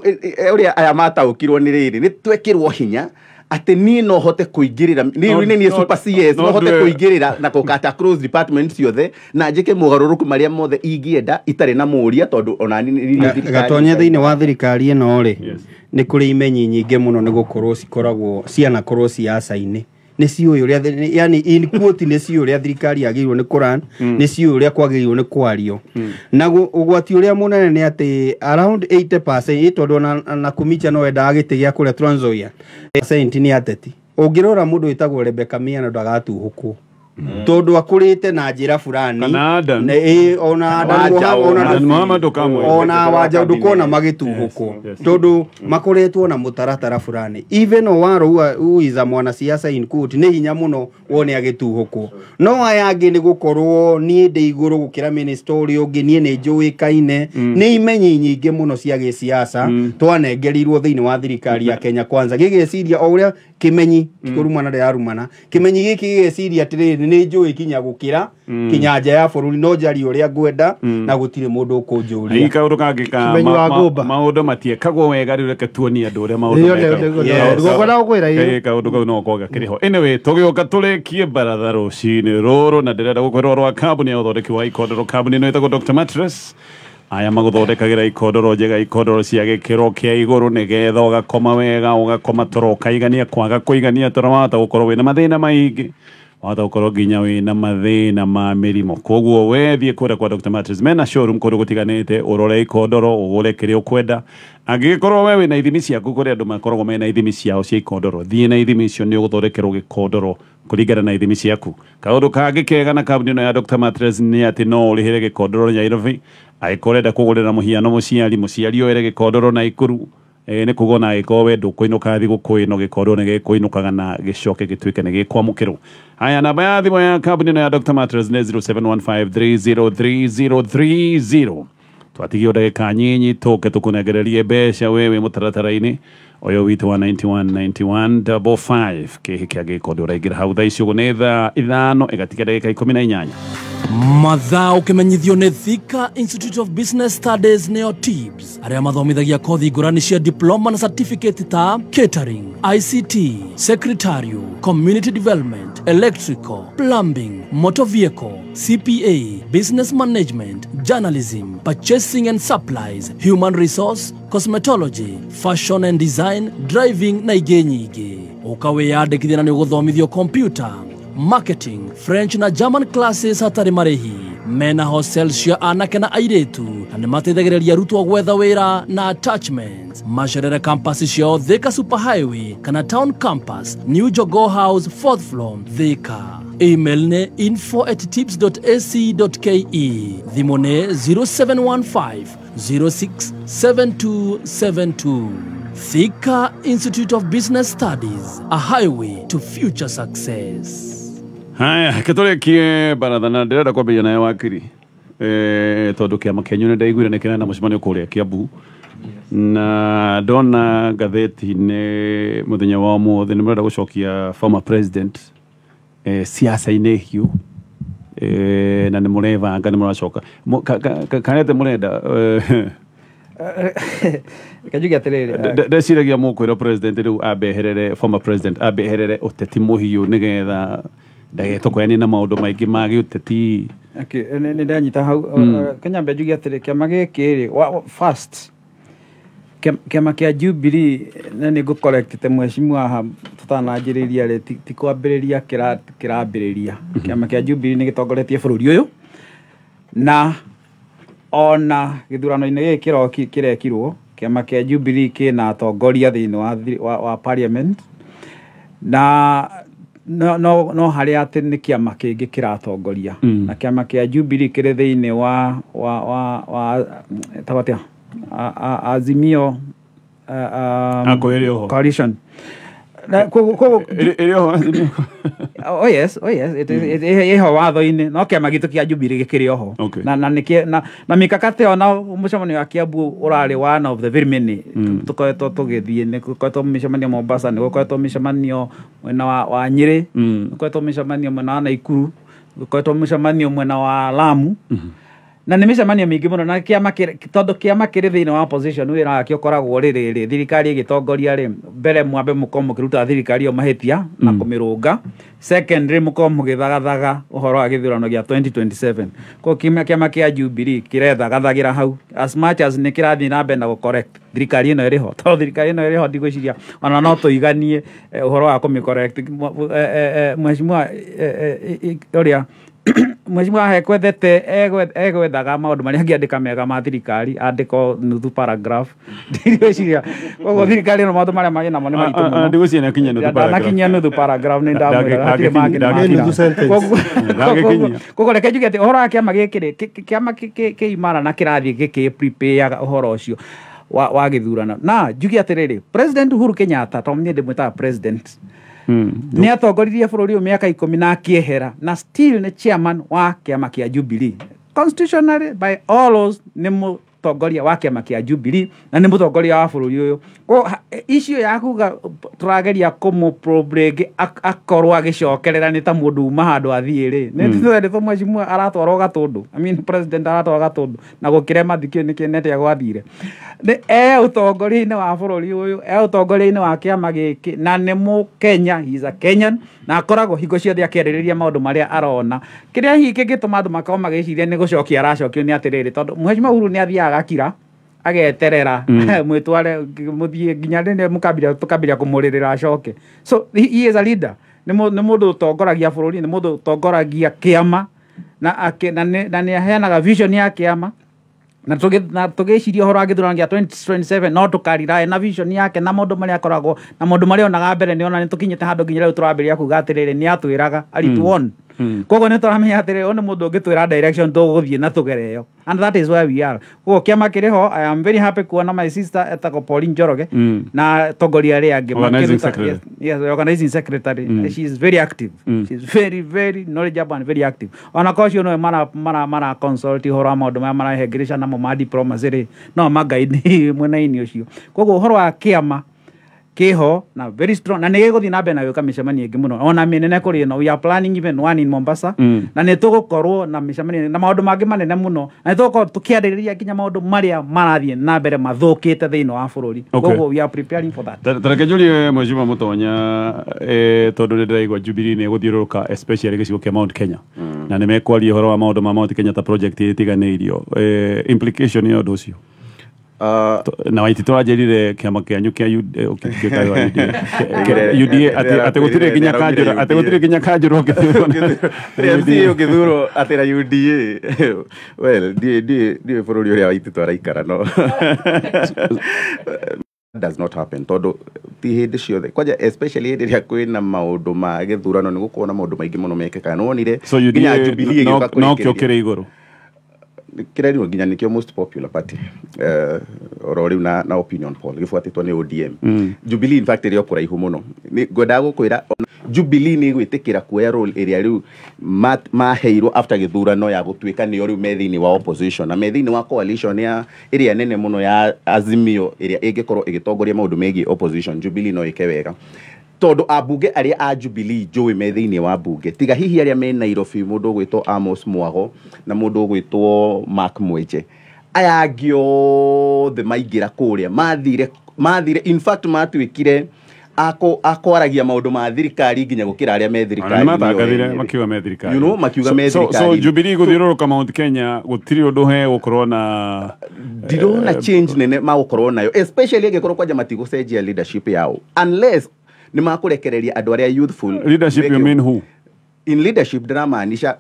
ũrĩa aya mataũkirwo nĩ rĩrĩ, nĩ twekĩrwo hinya atĩ niĩ no hote kũingĩrĩra, niĩ nĩ niĩ super CS, no hote kũingĩrĩra na kũkata cross department ciothe na njĩke mogarũrũku marĩa mothe ingĩenda itarĩ na mũũria, tondũ ona niĩ nĩ niĩ thirikari. Gatonye, thĩinĩ wa thirikari ĩno rĩ, nĩ kũrĩ imenyi nyingĩ mũno, nĩ gũkorwo cikoragwo cianakorwo ciaca-inĩ, nĩ ciũĩ ũrĩa yani in quote, nĩ ciũĩ ũrĩa thirikari yagĩrĩirwo nĩ kũran, nĩ ciũĩ ũrĩa kwagĩrĩirwo nĩ kwario. Na ũgwati ũrĩa mũnene nĩ atĩ around 80%, tondũ ona na Kumicha no endaga gĩtĩ gĩa kũrĩa Trans Nzoia, percent nĩ ateti. Ũngĩrora mũndũ wĩtagwo Rebecca Miano ndagatuhũkwo. Tondu akurite na njira fulani ona Adan Muhammad ukamwe ona Wanja ndukona magituhuko tondu makoretwo na mutaratara fulani. Even Owaro who is a mwanasiasa in court ni hinya muno wone agituhuko no aya angi ni gukorwo nie ndi iguru gukira minister uri ungi nie ni njuikaine ni imenyi nyingi muno cia gisiasa twanengerirwo thiini wa thirikari ya Kenya Kwanza gigeciria o uria kimenyi kurumana ndirarumana kimenyi giki gigeciria atiriri ni njui kinya gukira kinya nja ya bururi no njari uria ngwenda na gutire mundu ukunjuria. Ni kaundu kangi ka maundu matiekagwo wega riu reke tuonie andu uria maundu mekagwo kaundu kau no koga kiriho. Anyway, tugioka turikie baratha rucini ruru na ndirenda gukwirwo rwa kambuni ya uthondeki wa ikondoro. Kambuni ino itagwo Dr. Mattress aya maguthondekagira ikondoro njega, ikondoro cia gikiro kia iguru nigetha ugakoma wega, ugakoma toro ukaigania, kwaga kuigania toro wahota gukorwo wina mathina maingi, wahota gukorwo nginya wina mathina ma mirimo. Koguo we thie kuria kwa Dr. Mattress mena showroom kundu gutiganite, urore ikondoro ugure kiria ukwenda. Angikorwo we wina ithimi ciaku, kuria andu makoragwo mena ithimi ciao cia ikondoro, thie na ithimi icio ni uguthondekerwo gikondoro kuringana na ithimi ciaku. Kaundu kangi kega na kambuni ino ya Dr. Mattress ni ati no urihire gikondoro Nairobi, angĩkorwo ũrenda kũgũrĩra mũhiano mũciari, mũciari oere gĩkondoro Naikuru, nĩ kuga ona angĩkorwo we ndũkũinũka thigũkũ ĩno, gĩkondoro nĩ gĩkũinũkaga na gĩcoke gĩtuĩke nĩ gĩkwamũkĩrwo. Haya, namba ya thimũ ya kambuni ĩno ya Dr. Mattress nĩ 0715303030. Twatigio ndagĩka nyinyi tũke tũkũnengererie mbeca wewe mũtaratara-inĩ ũyũ witũ wa 919155. Kĩhĩ kĩa gĩkondo ũraingĩra hau thaa ici ũguo nĩ thaa 5 ĩgatiga ndagĩka 18. Mathaa ukimenyithio nĩ Thika Institute of Business Studies nĩo TIBS arĩa mathomithagia kothi ngũrani cia diploma na certificate ta catering, ICT, secretarial, community development, electrical, plumbing, motor vehicle, CPA, business management, journalism, purchasing and supplies, human resource, cosmetology, fashion and design, driving na ingĩ nyingĩ. Ũkawĩyandĩkithia na nĩ ũgũthomithio computer, marketing, French na German classes hatarĩ marĩhi. Mena hostel cia anake na airĩtu na nĩ mateithagĩrĩria arutwo gwetha wĩra na attachments. Macerere campus ciao Thika Super Highway kana Town Campus, New Jogoo House, 4th floor, Thika. Email nĩ info@tips.ac.ke. Thimũ nĩ 0715 067272. Thika Institute of Business Studies, a highway to future success. Haya, ketũrĩkie baratha na ndĩrenda kwambĩrĩria nawe wakiri. Tondũ kĩama kĩanyu nĩ ndaiguire nĩ kĩrena mũcemanio kũrĩa Kiambu. Na ndona ngathĩti-inĩ mũthenya wa ũmũthĩ nĩ mũrenda gũcokia former president siasa-inĩ hiũ, na nĩ mũrebanga nĩ mũracoka kanete mũrenda Kajuge atiriri ndeciragia mũkwĩra president rĩu ambeherere, former president ambeherere ũteti mũhiũ nĩgetha ndagetũkoyanie na maũndũ maingĩ ma gĩũteti. Okay, nĩ ndanyita hau. Kenya mbe njuge atĩrĩ, kĩama gĩkĩ rĩ, first kĩama kĩa Jubilee na nĩ ngũcorrectĩte mheshimiwa haha tũtananjĩrĩria rĩ, ti kwambĩrĩria kĩrambĩrĩria. Kĩama kĩa Jubilee nĩ gĩtongoretie bũrũri ũyũ na ona gĩthurano-inĩ gĩkĩ kĩrekirwo kĩama kĩa Jubilee kĩna atongoria thĩinĩ wa parliament na no harĩa atĩ nĩ kĩama kĩngĩ kĩratongoria na kĩama kĩa Jubilee kĩrĩ thĩinĩ wa tawatia Azimio coalition. Oh yes, it is ĩho watho-inĩ no kĩama gitũ kĩa Jubilee gĩkĩrĩ oho na mikakati ona mũcemanio wa Kiambu ũrarĩ one of the very many tũkoretwo tũgĩthiĩ. Nĩ gũkoretwo mĩcemanio Mombasa, nĩ gũkoretwo mĩcemanio mwena wa Nyĩrĩ, nĩ gũkoretwo mĩcemanio mwena wa Naikuru, nĩ gũkoretwo mĩcemanio mwena wa Lamu na nĩ mĩcemanio mĩingĩ mũno na kĩama tondũ kĩama kĩrĩ thĩinĩ wa opposition wĩra wakĩo ũkoragwo rĩrĩ thirikari ĩgĩtongoria rĩ, mbere mwambe mũkorwo mũkĩruta thirikari ĩyo mahĩtia na kũmĩrũnga, secondly mũkorwo mũgĩthagathaga ũhoro wa gĩthurano gĩa 2027. Koguo kĩama kĩa Jubilee kĩrethagathagĩra hau as much as nĩ kĩrathiĩ na mbere na gũ-correct thirikari ĩno ĩrĩ ho, tondũ thirikari ĩno ĩrĩ ho ndigwĩciria ona no tũiganie ũhoro wa kũmĩ-correct. Mheshimiwa ũrĩa Mheshimiwa Hekwethete egwethaga maũndũ marĩa angĩandĩka mega ma thirikari andĩko nuthu paragraph ndirĩciria koguo thirikari ĩno maũndũ marĩa marĩ namo nĩ maritũ mũno ndigũciria nĩakinyia nuthu paragraph ndanakinyia nuthu paragraph nĩ ndamwĩra hatirĩ mangĩ nĩ koguo reke njuge atĩ ũhoro wa kĩama gĩkĩ rĩ kĩama kĩ imara na kĩrathiĩ gĩkĩ prepare ũhoro ũcio wa gĩthurano na njuge atĩrĩrĩ President Uhuru Kenyatta to niĩ ndĩmwĩtaga president nĩ atongoririe bũrũri ũyũ mĩaka 10 na akĩehera na still nĩ chairman wa kĩama kĩa Jubilee constitutionally by all laws nĩ mũtongoria wa kĩama kĩa Jubilee na nĩ mũtongoria wa bũrũri ũyũ koguo icio ya kuga tũrageria kũmũprobe akorwo agĩcokerera nĩ ta mũndũ uma handũ athiĩ rĩ nĩ mheshimiwa aratwarwo Gatũndũ I mean president aratwarwo Gatũndũ na gũkĩrema thikĩ nĩkĩ nĩatĩa gwathire nĩ ũtongoria-inĩ wa bũrũri ũyũ ũtongoria-inĩ wa kĩama gĩkĩ na nĩ mũkenya he is a Kenyan na akoragwo hingo ciothe akĩarĩrĩria maũndũ marĩa arona kĩrĩa hihi kĩngĩtũma andũ makorwo magĩciria nĩ gũcokia aracokio nĩ atĩrĩrĩ tondũ mheshimiwa Uhuru nĩ athiaga agakira ageterera mwitware muthie nginya rĩrĩa mũkambiria tũkambiria kũmũrĩrĩra acoke so he is a leader nĩ mũndũ ũtongoragia bũrũri nĩ mũndũ ũtongoragia kĩama na nĩ aheanaga vision ya kĩama na tũgĩciria ũhoro wa gĩthurano gĩa 2027 no tũkarirae na vision yake na maũndũ marĩa akoragwo na maũndũ marĩa onaga mbere nĩ ona nĩ tũkinyĩte handũ nginya rĩu tũrambĩrĩria kuga atĩrĩrĩ nĩ atwĩraga arituon koguo nĩ tũramenya atĩrĩrĩ ũyũ nĩ mũndũ ũngĩtwĩra direction tũgũthiĩ na tũgere ĩyo and that is where we are koguo kĩama kĩrĩ ho I am very happy kuona my sister etagwo Pauline Njoroge na tongoria arĩa angĩ yes organizing secretary she is very active she is very very knowledgeable and very active ona ko ũcio nĩwe mara consult ũhoro wa maũndũ maya marahengereca namo ma diplomacy rĩ no magaini mwena-inĩ ũcio koguo ũhoro wa kĩama kiho na very strong na nĩ gĩgũthiĩ na mbere na gwĩka mĩcemanio ĩngĩ mũno ona mĩnene kũrĩ ĩno we are planning even one in Mombasa na nĩ tũgũkorwo na mĩcemanio na maũndũ mangĩ manene mũno na nĩ tũgũkorwo tũkĩarĩrĩria nginya maũndũ marĩa marathiĩ na mbere mathũkĩte thĩinĩ wa bũrũri koguo we are preparing for that. Tareke njurie Mheshimiwa Mutonya tondũ nĩ ndĩraigua Jubilee nĩ ĩgũthiũrũrũka especially gĩcigo kĩa Mount Kenya na nĩ mekwaria ũhoro wa maũndũ ma Mount Kenya ta project ĩtiganĩirio implication ya ũndũ ũcio na Waititi wanjĩrire kĩama kĩanyu kĩa UDA atĩ gũtirĩ nginya kanjũra atĩ gũtirĩ nginya kanjũra ũngĩthurwo MCA ũngĩthurwo atĩ na UDA well ndiĩ bũrũri ũrĩa Waititi araikara no does not happen tondũ ti hĩndĩ ciothe kwanja especially hĩndĩ ĩrĩa kwĩna maũndũ ma gĩthurano nĩ gũkorwo na maũndũ maingĩ mũno mekĩkaga nĩ wonire nginya Jubilee ĩgĩũka kũrĩkĩrĩria no kĩo kĩrĩ igũrũ kĩrerirwo nginya nĩkĩo most popular party oro rĩu na opinion poll gĩbuatĩtwo nĩ ODM Jubilee in fact ĩrĩ o kũraihu mũno ngwendaga gũkwĩra Jubilee nĩ gwĩtĩkĩra kuoya role ĩrĩa rĩu maheirwo after gĩthurano ya gũtuĩka nĩo rĩu me thĩinĩ wa opposition na me thĩinĩ wa coalition ya ĩrĩa nene mũno ya Azimio ĩrĩa ĩngĩkorwo ĩgĩtongoria maũndũ megiĩ opposition Jubilee no ĩke wega tondũ ambunge arĩa a Jubilee njũĩ me thĩinĩ wa mbunge tiga hihi arĩa me Nairobi mũndũ ũgwĩtwo Amos Mwago na mũndũ ũgwĩtwo Mark Mweje aya angĩ othe maingĩra kũrĩa mathire in fact matuĩkire akwaragia maũndũ ma thirikari nginya gũkĩra arĩa me thirikari matangathire makiuga me thirikari you know makiuga me thirikari so Jubilee gũthiũrũrũka Mount Kenya gũtirĩ ũndũ he gũkorwo na ndirona change nene magũkorwo nayo especially angĩkorwo kwanja matigũcenjia leadership yao unless nĩ makũrekereria andũ arĩa youthful leadership you mean who in leadership ndĩramaanisha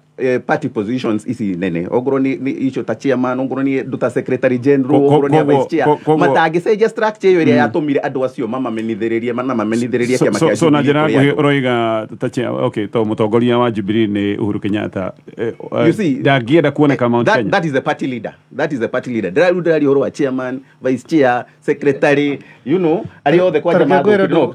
party positions ici nene ongorwo nĩ icio ta chairman ongorwo nĩ andũ ta secretary general ongorwo nĩ vice chair matangĩcenjia structure ĩyo ĩrĩa yatũmire andũ acio mamamenithĩrĩrie na mamenithĩrĩrie kĩama kĩa so na njĩra nguhĩ ũroiga ta chair okay to mũtongoria wa Jubilee nĩ Uhuru Kenyatta you see ndangĩenda kuoneka Mount Kenya that is the party leader that is the party leader ndĩraria ũhoro wa chairman vice chair secretary you know arĩa othe kwanja no